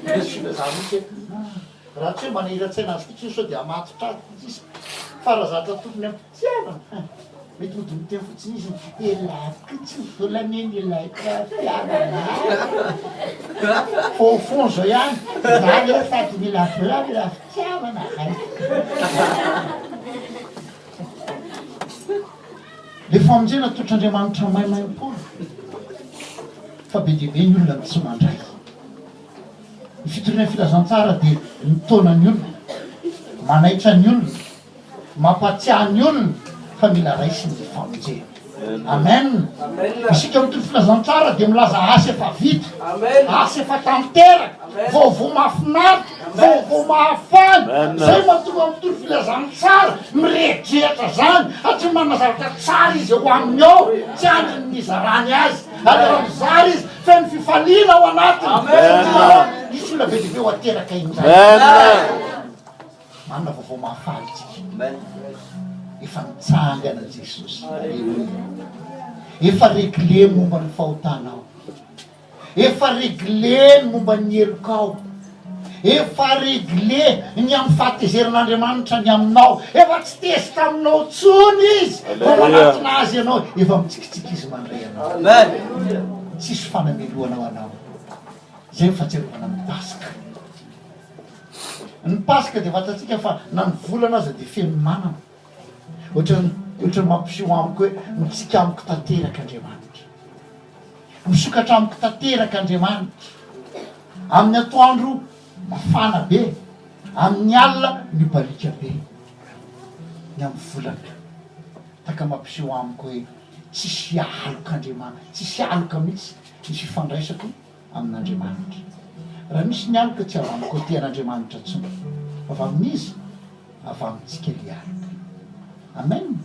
Misy filazana mihitsy hoe ah, raha tsy hoe manahiran-tsaina azy fotsiny sao de hamatotra azy ny sisa. Fa raha zatra tokony am-pitiavana, hein, mety mody miteny fotsiny izy elah ko tsy vola anie ny ilaiko fa fitiavana a. Fa au fond zao ihany, za ve sady mila vola mila fitiavana hay. Le famonjena atolotr'Andriamanitra maimaimpoana fa be dia be ny olona no tsy mandray. Ny fitoriana filazantsara dia mitaona ny olona, manaitra ny olona, mampatsiahy ny olona fa mila raisiny ny famonjena. Amen. Isika mitory filazantsara dia milaza asa efa vita, asa efa tanteraka, vaovao mahafinaritra, vaovao mahafaly. Zay mahatonga mitory filazantsara, mirehitrehitra zany, satria manana zavatra tsara izy eo aminy ao, tsy andriny ny hizarany azy. Ary raha mizara izy, feno fifaliana ao anatiny. Satria hisy olona be dia be ho ateraka indray. Manana vaovao mahafaly tsika. Efa nitsangana Jesosy. Aleloia. Efa réglé momba ny fahotanao. Efa réglé ny momba ny helokao. Efa réglé ny amin'ny fahatezeran'Andriamanitra ny aminao. Efa tsy tezitra aminao intsony Izy. Vao manatona Azy ianao, efa mitsikitsiky Izy mandray anao. Tsisy fanamelohana ho anao. Izay ny fahatsiarovana ny Paska. Ny Paska dia fantatsika fa na ny volana aza dia feno manana. Ohatran'ny ohatran'ny mampiseho amiko hoe mitsiky amiko tanteraka Andriamanitra. Misokatra amiko tanteraka Andriamanitra. Amin'ny atoandro mafana be, amin'ny alina mibaliaka be. Ny amin'ny volana. Taka mampiseho amiko hoe tsisy aloka Andriamanitra, tsisy aloka mihitsy ny fifandraisako amin'Andriamanitra. Raha misy ny aloka tsy avy amin'ny côté an'Andriamanitra intsony. Fa avy amin'iza? Avy amintsika ilay aloka. Amen!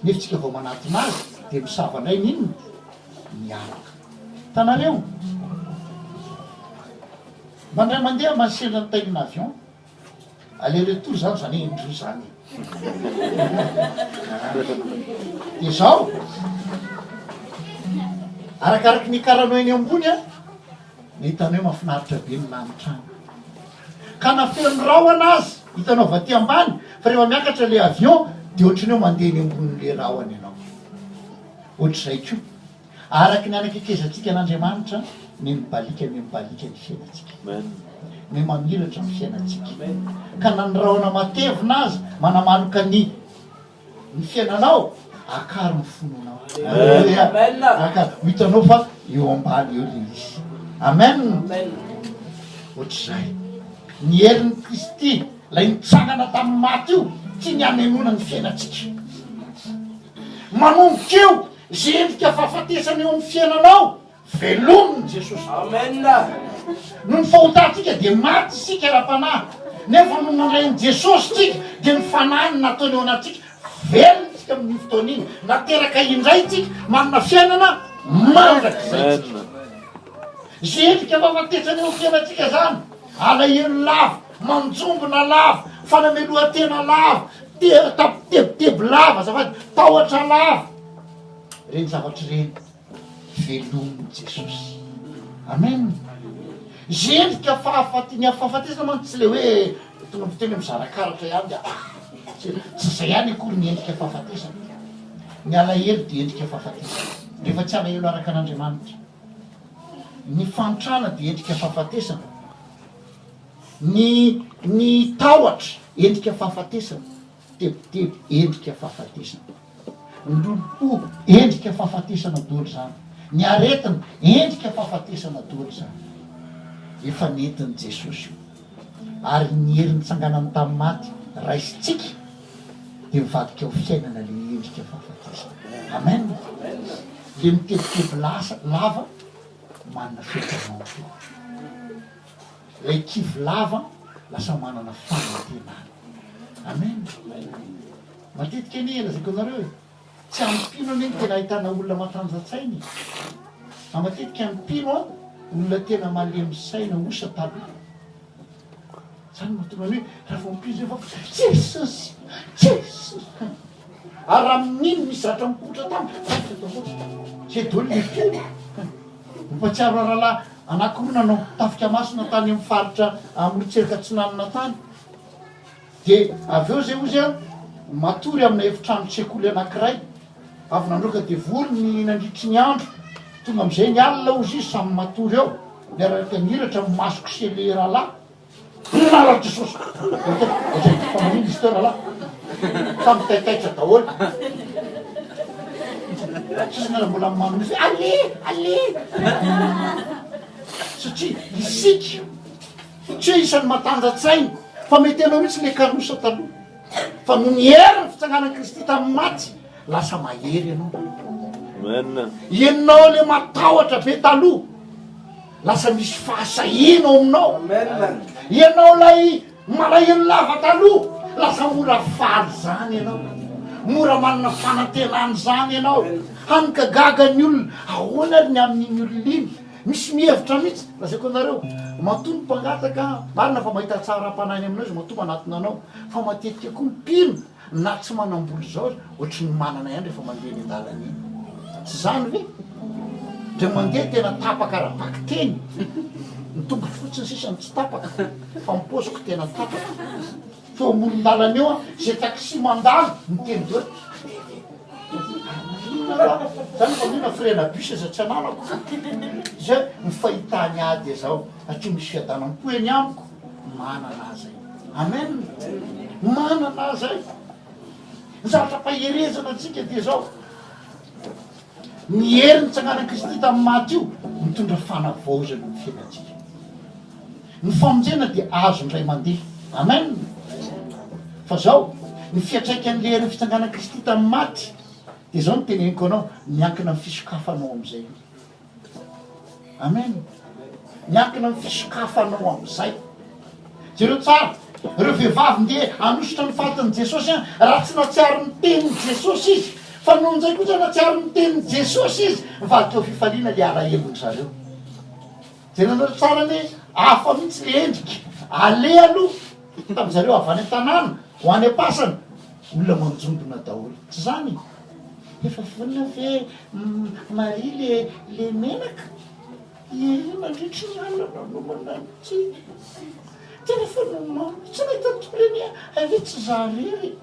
Nefa tsika vao manatona azy dia misava indray ny inona? Ny aloka. Hitanareo? Mba indray mandeha mba sendra nitaingina avion. Aller retour zany zany hoe indroa zany e. Dia zao, arakaraky ny ikaranao eny ambony an, ny hitanao hoe mahafinaritra be ny lanitra any. Ka na feno rahona aza, hitanao avy aty ambany, fa rehefa miakatra le avion dia ohatran'ny hoe mandeha eny ambonin'le rahona ianao. Ohatr'izay koa. Araka ny anakekezantsika an'Andriamanitra, miha mibaliaka miha mibaliaka ny fiainantsika. Miha mamiratra ny fiainantsika. Ka na ny rahona matevina aza manamaloka ny ny fiainanao, akaro ny fononao. Aleloia. Akaro. Ho hitanao fa eo ambany eo ilay izy. Amen. Ohatr'izay. Ny herin'i Kristy, ilay nitsangana tamin'ny maty io, tiany hamenoana ny fiainantsika. Manomboka eo, Izay endrika fahafatesana eo amin'ny fiainanao, velominy Jesosy. Amen. Noho ny fahotantsika dia maty isika ara-panahy, nefa noho nandray an'i Jesosy tsika dia ny Fanahy no nataony eo anatintsika, velona isika amin'iny fotoana iny, nateraka indray tsika, manana fiainana mandrakizay tsika. Izay endrika fahafatesana eo amin'ny fiainantsika izany, alahelo lava, manjombona lava, fanamelohan-tena lava, tebiteby lava, azafady, tahotra lava, ireny zavatra ireny. Velomin'i Jesosy. Amen. Izay endrika fahafaty, ny fahafatesana mantsy tsy le hoe tonga miteny hoe mizara karatra ihany dia ah, tsy izay ihany akory ny endrika fahafatesana. Ny alahelo dia endrika fahafatesana. Rehefa tsy alahelo araka an'Andriamanitra. Ny fahantrana dia endrika fahafatesana. Ny ny tahotra endrika fahafatesana. Tebiteby endrika fahafatesana. Ny lolompo endrika fahafatesana daholo izany. Ny aretina endrika fahafatesana daholo izany. Efa nentin'i Jesosy io. Ary ny hery nitsanganany tamin'ny maty raisintsika dia mivadika ho fiainana le endrika fahafatesana. Amen. Le mitebiteby lasa lava manana fiadanam-po. Ilay kivy lava lasa manana fanantenana. Amen. Matetika anie lazaiko anareo e, tsy amin'ny mpino anie no tena ahitana olona matanjatsaina e. Fa matetika ny mpino an, olona tena malemy saina osa taloha. Zany no mahatonga ny hoe raha vao mpino zay vao Jesosy, Jesosy. Ary raha mino misy zavatra mipoitra tampoka, taitra daholo. Zay daholo ny mpino. Mampatsiaro ahy rahalahy anankiroa nanao tafika masina tany amin'ny faritra amorontsiraka atsinanana tany. Dia avy eo izay ozy an, matory amina efitranon-tsekoly anankiray. Avy nandroaka devoly ny nandritry ny andro. Tonga amin'izay ny alina ozy izy samy matory eo. Miaraka mihiratra ny masoko sy le rahalahy. Anaran'i Jesosy. Ohatran'ny fa maninona izy teo rahalahy? Samy taitaitra daholo. Sasany ary mbola manonofy hoe allez, allez. Satria isika tsy hoe isan'ny matanja-tsaina fa mety ianao mihitsy le kanosa taloha. Fa noho ny herin'ny fitsanganan'i Kristy tamin'ny maty, lasa mahery ianao. Amen. Ianao le matahotra be taloha, lasa misy fahasahiana ao aminao. Amen. Ianao lay malahelo lava taloha, lasa mora faly zany ianao. Mora manana fanantenana zany ianao. Hany ka gaga ny olona, ahoana ary ny amin'iny olona iny? Misy mihevitra mihitsy, lazaiko anareo, matoa ny mpangataka, marina fa mahita hatsaram-panahy any aminao izy matoa manatona anao, fa matetika koa ny mpino na tsy manam-bola izao aza, ohatry ny manana ihany rehefa mandeha eny an-dalana eny. Tsy izany ve? Indray mandeha tena tapaka ara-bakiteny, ny tongotro fotsiny sisa no tsy tapaka, fa ny paosiko tena tapaka. Teo amoron-dalana eo aho, izay taxi mandalo miteny daholo, andeha ve? Ary maninona aloha? Za nefa mino frais-na bus aza tsy ananako. Izay ny fahitany ahy dia zao, satria misy fiadanam-po eny amiko, manana ahy zay. Amen! Manana ahy zay. Ny zavatra ampaherezana antsika dia zao, ny hery nitsanganan'i Kristy tamin'ny maty io mitondra fanavaozana ny fiainantsika. Ny famonjena dia azo indray mandeha. Amen! Fa zao, ny fiantraikan'ilay herin'ny fitsanganan'i Kristy tamin'ny maty, dia zao no teneniko anao, miankina amin'ny fisokafanao amin'izay io. Amen! Miankina amin'ny fisokafanao amin'izay. Jereo tsara, ireo vehivavy ndeha hanosotra ny fatin'i Jesosy an, raha tsy nahatsiaro ny tenin'i Jesosy izy, fa noho izay kosa nahatsiaro ny tenin'i Jesosy izy, nivadika ho fifaliana ilay alahelon-dry zareo. Jerenareo tsara anie, hafa mihitsy le endrika. Aleha aloha tamin'ny zareo avy any an-tanàna ho any am-pasana, olona manjombona daholo. Tsy izany e? Efa vonona ve Maria le le menaka? Ie, nandritry ny alina nanomana an'ity. Tena efa nomaniko, tsy nahita tory anie aho, hay ve tsy za irery e?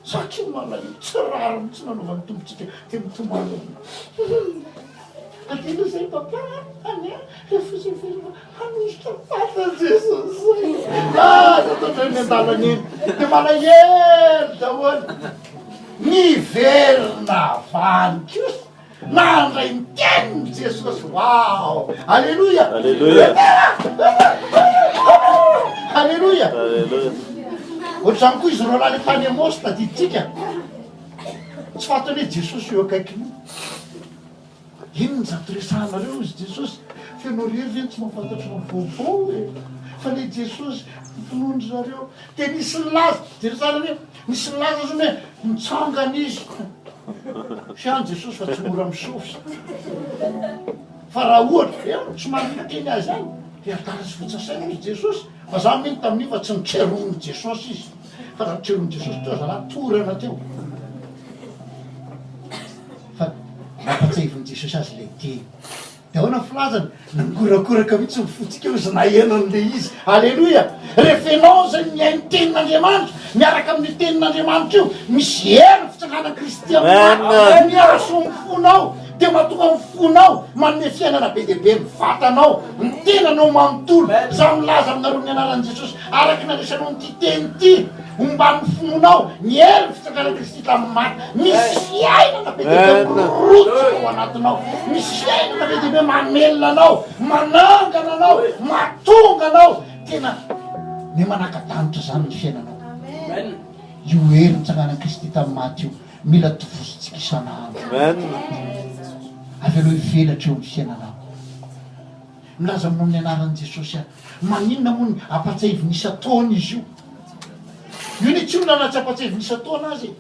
Satria malahelo, tsy rariny tsy nanaovan'ny Tompontsika dia mitomany aminy. Adino izay papa any a, rehefa izay veloma hanositra fata Jesosy. Ah, za toa eny an-dalana eny. Dia malahelo daholo. Niverina avy any kosa. Nandray ny teniny Jesosy. Wow! Aleloia! Aleloia! Aleloia! Aleloia! Ohatr'izany koa izy roalahy le tany Emaosy tadidintsika. Tsy fantany hoe Jesosy eo akaikiny io. Inona izato resahanareo hozy Jesosy? Feno irery ve no tsy mahafantatra ny vaovao e? Fa le Jesosy finoan-dry zareo. Dia nisy nilaza, jereo tsara anie, nisy nilaza zany hoe nitsangana izy. Fian Jesosy fa tsy mora misofy. Fa raha ohatra, eo tsy mahay miteny azy any, dia adala sy votsa saina hozy Jesosy. Fa za mino tamin'io fa tsy notreronin'i Jesosy izy. Fa raha notreronin'i Jesosy teo zalahy torana teo. Fa nampatsiahy. Nampatsiahivin'i Jesosy azy ilay teny. Dia ahoana ny filazany? Nangorakoraka mihitsy ny fontsika hozy naheno an'ilay izy. Aleloia! Rehefa ianao izay mihaino tenin'Andriamanitra, miaraka amin'io tenin'Andriamanitra io, misy hery ny fitsanganan'i Kristy amin'ny maty, miasa ao amin'ny fonao, dia mahatonga ny fonao manome fiainana be dia be ny vatanao, ny tenanao manontolo. Izaho milaza aminareo amin'ny anaran'i Jesosy, araka ny nandraisanao an'ity teny ity, Omban'ny finoanao ny herin'ny fitsanganan'i Kristy tamin'ny maty. Misy fiainana be dia be mirotsaka ao anatinao. Misy fiainana be dia be mamelona anao, manangana anao, mahatonga anao. Tena miha manaka-danitra izany ny fiainanao. Io hery nitsanganan'i Kristy tamin'ny maty io, mila tovozintsika isan'andro. Avelao hivelatra eo amin'ny fiainanao. Milaza aminao amin'ny anaran'i Jesosy aho. Maninona moa ny ampatsiahivina isan-taona izy io? Io anie tsy olona na tsy ampatsiahivina isan-taona aza e.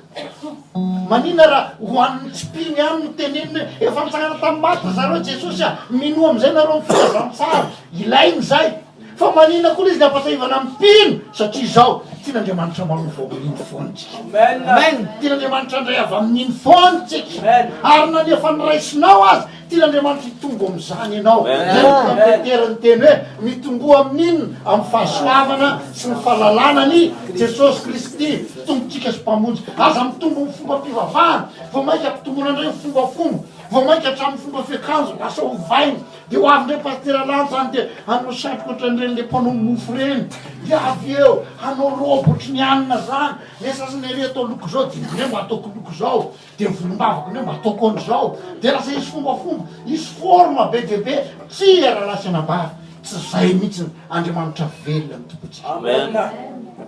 Maninona raha ho an'ny tsy mpino ihany no tenenina hoe efa nitsangana tamin'ny maty ry zareo Jesosy a, minoa amin'izay nareo amin'ny filazantsara. Ilaina izay. Fa maninona koa ilay izy ny ampatsiahivana ny mpino? Satria izao, tian'Andriamanitra manovo amin'iny foana isika. Amen. Tian'Andriamanitra handray avy amin'iny foana isika. Ary na ny efa noraisinao aza, Tian'Andriamanitra hitombo amin'izany ianao. Izay no tonga Petera niteny hoe, Mitomboa amin'inona? Amin'ny fahasoavana sy ny fahalalana an'i Jesosy Kristy, Tompontsika sy Mpamonjy. Aza mitombo amin'ny fombam-pivavahana. Vao mainka ampitomboina indray ny fombafomba. Vao mainka hatramin'ny fomba fiakanjo lasa ovaina. Dia ho avy indray Pasitera Lanja any dia hanao satroka ohatran'ireny ilay mpanao mofo ireny. Dia avy eo hanao robe ohatry ny anona izany. Ilay sasany ery atao loko izao dia indray mba ataoko loko izao. Dia volombavako indray mba ataoko an'izao, dia lasa hisy fombafomba, hisy forme be dia be, tsia rahalahy sy anabavy, tsy izay mihitsy, Andriamanitra velona no Tompontsika. Amen.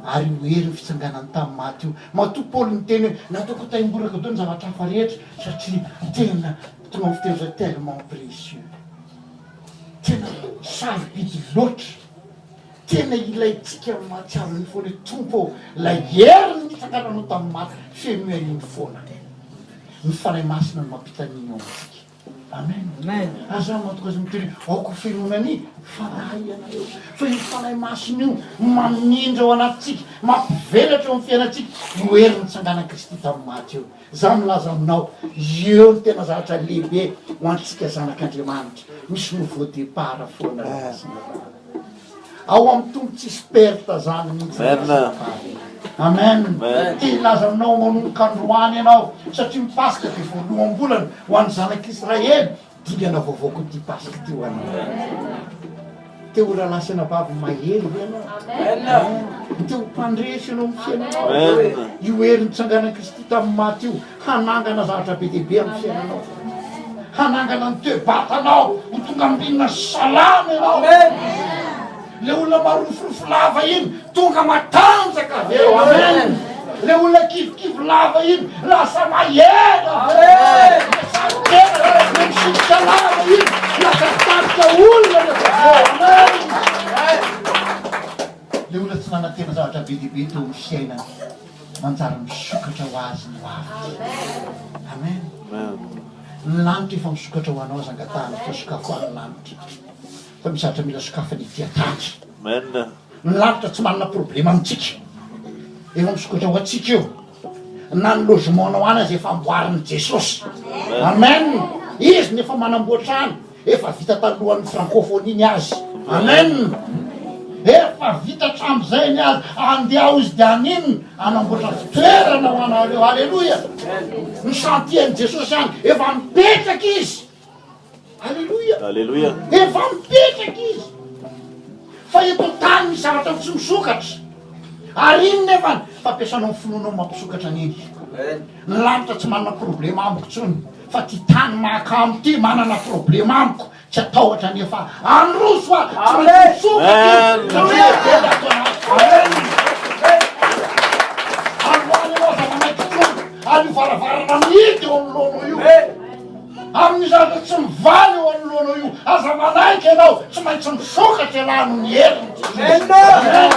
Ary io herin'ny fitsanganany tamin'ny maty io, matoa Paoly niteny hoe nataoko taimboraka daholo ny zavatra hafa rehetra, satria tena, tonga amin'ny fiteny izao, tellement précieux, tena sarobidy loatra. Tena ilaintsika ny mahatsiaro an'io foana hoe Tompo ô, ilay hery nitsangananao tamin'ny maty, fenoy an'iny foana. Ny Fanahy Masina no mampita an'iny ao amintsika. Amen. Aza matoky azy miteny hoe aoka ho fenoina ny Fanahy ianareo. Fa io Fanahy Masina io mamindra ao anatintsika, mampivelatra eo amin'ny fiainantsika io hery nitsanganan'i Kristy tamin'ny maty io. Izaho milaza aminao, eo no tena zavatra lehibe ho antsika zanak'Andriamanitra, misy nouveau départ foana ry Masina. Ao amin'ny Tompo tsisy perte zany mihitsy ry Masina vavy. Amen. Te hilaza aminao manomboka androany ianao, satria ny Paska dia voaloham-bolana ho an'ny zanak'Israely, Dingana vaovao koa ity Paska ity ho anao. Te ho rahalahy sy anabavy mahery ve ianao? Te ho mpandresy ianao amin'ny fiainanao? Io hery nitsanganan'i Kristy tamin'ny maty io hanangana zavatra be dia be amin'ny fiainanao. Hanangana ny toe-batanao ho tonga ambinina sy salama ianao. Le olona maroforofo lava iny tonga matanjaka avy eo. Amen. Le olona kivikivy lava iny lasa mahery avy eo. Le saro-tena, le misintona lava iny lasa mitarika olona rehefa avy eo. Amen. Le olona tsy nanantena zavatra be dia be teo amin'ny fiainany, manjary misokatra ho azy ny hoaviny. Amen. Ny lanitra efa misokatra ho anao, aza angatahana fa sokafo any ny lanitra. Fa misy zavatra mila sokafana ety an-tany. Amen. Ny lanitra tsy manana problema amintsika. Efa misokatra ho antsika io. Na ny logement-nao any aza efa amboarin'i Jesosy. Amen. Izy no efa manamboatra any. Efa vita talohan'ny francophonie ny azy. Amen. Efa vita hatramin'izay ny azy. Andeha ao izy dia haninona? Hanamboatra fitoerana ho anareo. Aleloia. Ny chantier-n'i Jesosy any efa mipetraka izy. Aleloia! Aleloia! Efa mipetraka izy. Fa eto an-tany misy zavatra tsy misokatra. Ary iny nefa ny fampiasanao ny finoanao mampisokatra an'iny. Ny lanitra tsy manana problema amiko intsony, fa ty tany mahakamo ty manana problema amiko. Tsy atahotra anefa handroso aho, tsy maintsy misokatra io. Satria be ato anatiko. Amen. Androany ianao aza manaiky intsony an'io varavarana mihidy eo anoloanao io. Amin'ny zavatra tsy mivaly eo anoloanao io, aza manaiky ianao, tsy maintsy misokatra ialahy noho ny herin'i Jesosy. Amen.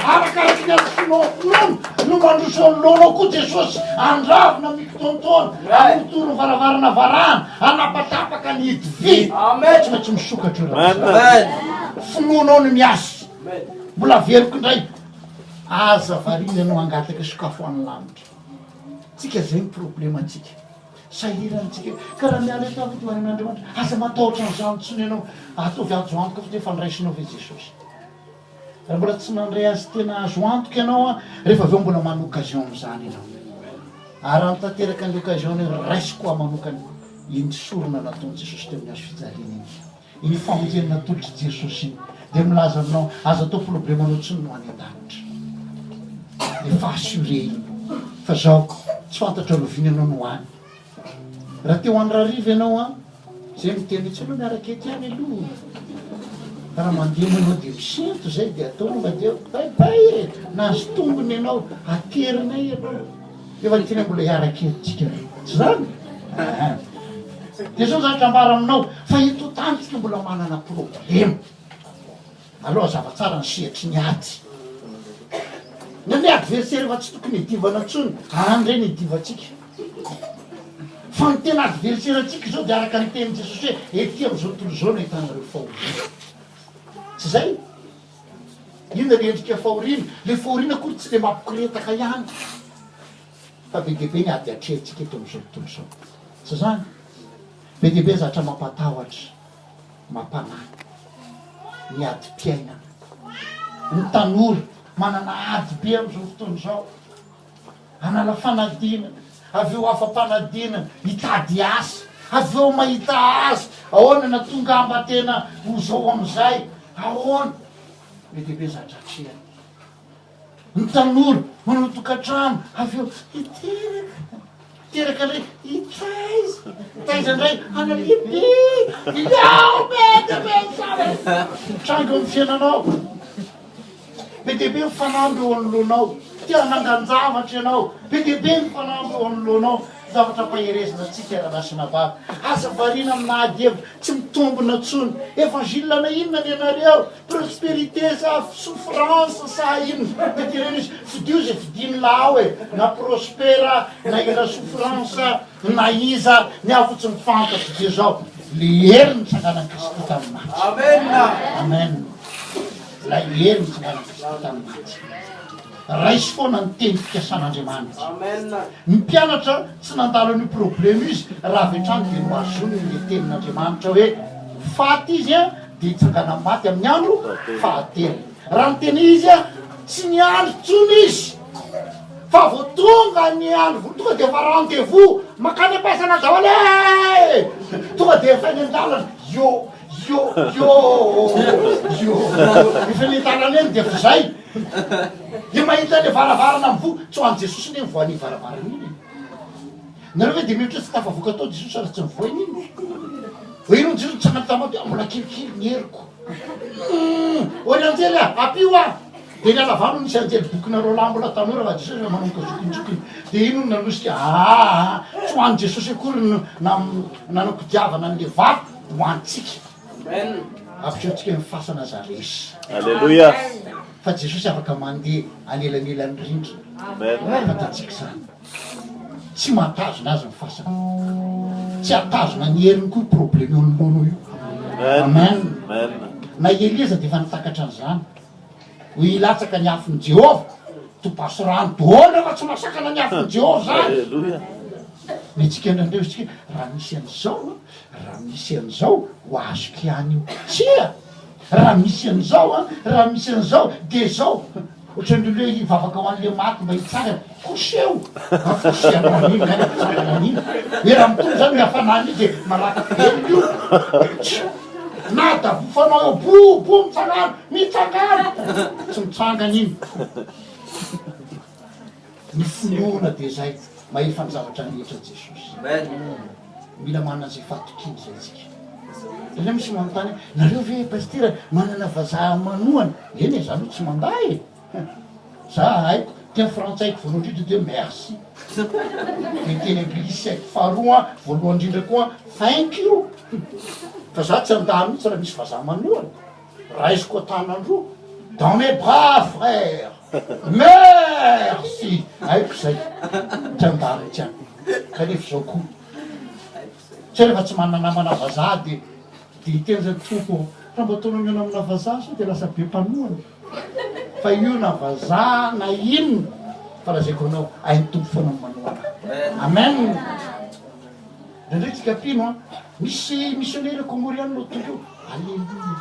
Arakaraky ny androsoanao finoana no mandroso eo anoloanao koa Jesosy, handravona mikitoantoana, hanorotoro ny varavarana varahana, hanapatapaka ny hidy vy. Tsy maintsy misokatra io raha finoanao no miasa. Mbola averiko indray, aza variana ianao hangataka sokafo any lanitra. Tsika zay ny problema tsika. Sahirana tsika. Ka raha miala eto aho dia ho any amin'Andriamanitra. Aza matahotra an'izany intsony ianao. Ataovy azo antoka fotsiny fa noraisinao ve Jesosy. Raha mbola tsy nandray azy tena azo antoka ianao an, rehefa avy eo mbola manana occasion amin'izany ianao. Ary raha notanteraka an'ilay occasion iny, raisiko aho manokana iny sorona nataon'i Jesosy teo amin'ny hazo fijaliana iny. Iny famonjena natolotr'i Jesosy iny. Dia milaza aminao, aza atao problemanao intsony ny ho any an-danitra. Efa assuré iny. Fa zao, tsy fantatrao rahoviana ianao no ho any. Raha te ho any rahariva ianao an, zay miteny hoe tsy aleo miaraka eto ihany aloha. Fa raha mandeha moa ianao dia misento zay dia atao tonga dia bye bye e! Nahazo tombony ianao, aterinay ianao. Efa tianay mbola hiaraka eto tsika tsy zany? Aa. Dia zao zavatra ambara aminao fa eto tany tsika mbola manana problema. Aleo hazava tsara ny sehatry ny ady. Ny ny adversaire efa tsy tokony hidivana intsony, any indray ny hidivantsika. Fa ny tena adversaire antsika izao dia araka ny tenin'i Jesosy hoe ety amin'izao tontolo izao no ahitanareo fahoriana. Tsy izay? Inona le endrika fahoriana? Le fahoriana akory tsy le mampikoretaka ihany fa be dia be ny ady atrehintsika eto amin'izao tontolo izao. Tsy izany? Be dia be ny zavatra mampatahotra, mampanahy, ny adim-piainana. Ny tanora manana ady be amin'izao fotoana izao. Hanala fanadinana, avy eo afa-panadinana, hitady asa, avy eo mahita asa, ahoana na tonga mba tena ho zao amin'izay, ahoana? Be dia be zatra atrehana. Ny tanora manao tokantrano, avy eo hiteraka, hiteraka indray, hitaiza, hitaiza indray, hanalehibe, eo be dia be ny zavatra mitranga eo amin'ny fiainanao. Be dia be ny fanamby eo anoloanao. Te hanangan-javatra ianao. Be dia be ny fanamby eo anoloanao. Zavatra ampaherezina antsika rahalahy sy anabavy. Aza variana amina ady hevitra tsy mitombina intsony. Evangile na inona ny anareo? Prospérité sa souffrance sa inona? Dia jereo izy, fidio izay fidin'la ao e! Na prospère na ila souffrance na iza, ny ahy fotsiny fantatro dia izao, le hery nitsanganan'i Kristy tamin'ny maty. Amen. Amen. Ilay hery nitsanganan'i Kristy tamin'ny maty. Raiso foana ny teny fikasan'Andriamanitra. Ny mpianatra tsy nandalo an'io problema io izy raha avy hatrany dia nohazoniny ilay tenin'Andriamanitra hoe ho faty izy dia hitsangana amin'ny maty amin'ny andro fahatelo. Raha niteny izy tsy niandry intsony izy fa vao tonga ny andro vao tonga dia efa rendez-vous makany am-pasana daholo e! Tonga dia efa eny an-dalana io Io io io Efa ny tanana eny dia efa zay. Dia mahita le varavarana mivoha, tsy ho an'i Jesosy anie mivoha an'iny varavarana iny e. Nareo ve dia mihevitra hoe tsy tafavoaka tao Jesosy raha tsy nivoha iny iny? Hoe ino Jesosy nitsangana tamin'ny maty, mbola kelikely ny heriko. Hum, hoy ny anjely ah, ampio aho. Dia ny halavany nisy anjely bokinareo lahy mbola tanora fa Jesosy efa manomboka zokinjokiny. Dia iny no nanosika, aa, tsy ho an'i Jesosy akory no nanao kodiavana an'le vato. Ho antsika. Ampisehoantsika ny fasana aza resy. Aleloia. Fa Jesosy afaka mandeha anelanelan'ny rindrina. Amen. Fantatsika izany. Tsy mahatazona azy ny fasana. Tsy hahatazona ny heriny koa io problème eo anoloanao io. Amen. Amen. Na i Elia aza dia efa nitakatra an'izany. Hoe hilatsaka ny afon'i Jehovah. Topaso rano daholo rehefa tsy mahasakana ny afon'i Jehovah izany. Aleloia. Ny antsika indraindray hoy isika, raha misy an'izao, raha misy an'izao, ho azoko ihany io. Tsia! Raha misy an'izao an, raha misy an'izao, dia izao. Ohatran'ny hoe hivavaka ho an'ilay maty mba hitsangana. Koseho! Kosehana an'iny ngah ny hampitsangana an'iny. Hoe raha mitombo izany ny hafanana io dia malaky velona io. Tsia! Na davofanao eo, bo, bo, mitsangana, mitsangana! Tsy mitsangana iny. Ny finoana dia izay mahefa ny zavatra rehetra Jesosy. Mila manana izay fahatokiana izay isika. Indraindray misy manontany hoe, nareo ve Pasitera manana vazaha manohana? Eny e, za aloha tsy mandà e. Za haiko, teny frantsay haiko voalohany indrindra dia merci. Dia teny anglisy haiko faharoa voalohany indrindra koa thank you. Fa za tsy handà mihitsy raha misy vazaha manohana. Raisiko an-tanan-droa, dans mes bras frère, merci, haiko izay, tsy handà mihitsy aho, kanefa izao koa, tsy hay rehefa tsy manana namana vazaha dia dia hiteny zay, Tompo ô, raha mba ataonao mihaona amina vazaha sao dia lasa be mpanohana, fa io na vazaha na inona, fa lazaiko anao, hain'ny Tompo foana ny manohana ahy, amen. Indraindray tsika mpino an, misy missionnaire comoriana no tonga eo, aleloia.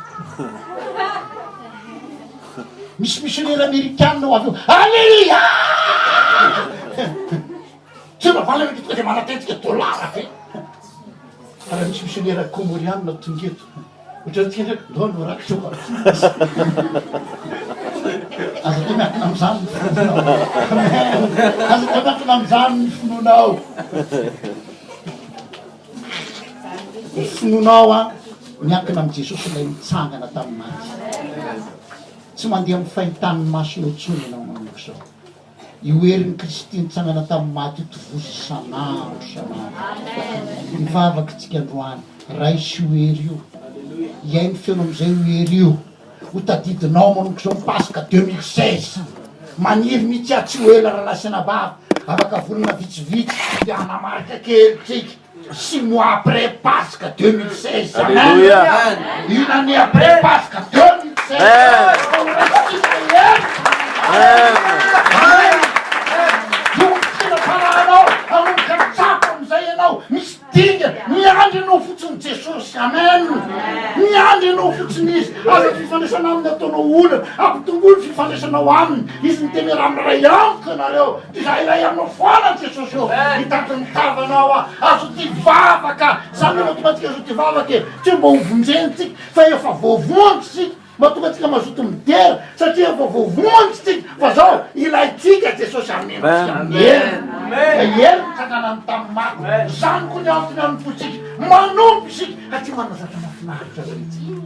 Misy missionnaire amerikana ho avy eo, aleloia. Tsy mba valana tonga dia manantena dollar be. Fa raha misy missionnaire comoriana tonga eto, ohatran'ny tsika ndray, ndao hanao rakitra ho azy. Aza atao miankina amin'izany ny finoanao. Amen. Aza atao miankina amin'izany ny finoanao. Ny finoanao an, miankina amin'i Jesosy ilay nitsangana tamin'ny maty. Tsy mandeha amin'ny fahitan'ny masonao intsony ianao manomboka izao. Io herin'i Kristy nitsangana tamin'ny maty io tovozy isan'andro isan'andro. Mivavaka isika androany, raiso io hery io. Hihaino feno amin'izay io hery io. Ho tadidinao manomboka izao ny Paska 2016. Maniry mihitsy aho tsy ho ela rahalahy sy anabavy, afaka volana vitsivitsy dia hanamarika kely tsika. Six mois après Paska 2016. Alléluia. Une année après Paska 2016. Amen. Ho raisintsika hery. Amen. Io ny tena-panahinao, hanomboka tsapa amin'izay ianao. Misy dingana, miandry anao fotsiny Jesosy. Amen. Miandry anao fotsiny Izy. Aza fifandraisana aminy ataonao olana. Ampitomboy ny fifandraisanao aminy. Izy miteny hoe raha miray amiko ianareo, dia izaho iray aminao foana Jesosy ô. Hitady ny tavanao aho. Azo tia vavaka. Izany no mahatonga antsika azo tia vavaka e. Tsy hoe mba ho vonjena tsika, fa efa voavonjy isika. Mahatonga antsika mazoto midera satria efa voavonjy tsika fa zao ilaintsika Jesosy hameno antsika amin'ny heriny. Ilay hery nitsanganany tamin'ny maty. Izany koa ny antony hanompoantsika. Manompo isika satria manana zavatra mahafinaritra zay isika.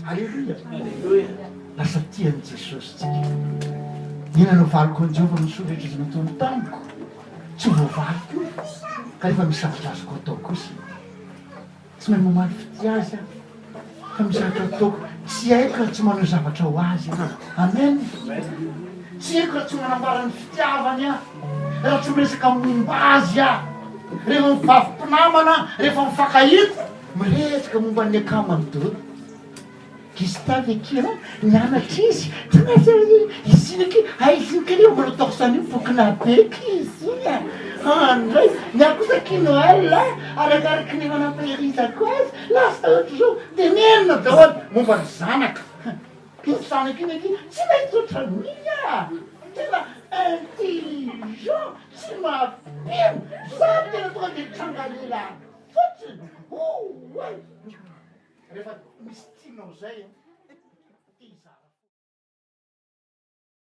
Aleloia. Lasa tia an'i Jesosy tsika. Inona no valiko an'i Jehovah ny soa rehetra izay nataony tamiko? Tsy voavaliko io, kanefa misy zavatra azoko atao kosa. Tsy mahay mamaly fitia azy aho fa misy zavatra ataoko tsy haiko raha tsy manao zavatra ho azy aho. Amen. Tsy haiko raha tsy manambara ny fitiavany aho, raha tsy miresaka momba azy aho. Rehefa mivavy mpinamana, rehefa mifankahita, miresaka momba ny akamany daholo. Gustave akia an, nianatra izy, tsy maintsy izy iny akia, hay izy iny kay mbola ataoko zany io bokona be akia izy iny a, an ndray, ny ahy kosa akia Noël a, arakaraky ny efa nampaherizako azy, lasa ohatr'izao, tenenina daholo momba ny zanaka, iny zanaka iny akia tsy maintsy ohatran'iny a, tena intelligent, tsy mampino, za tena tonga de trangalela fotsiny, oay. Rehefa misy tianao zay an.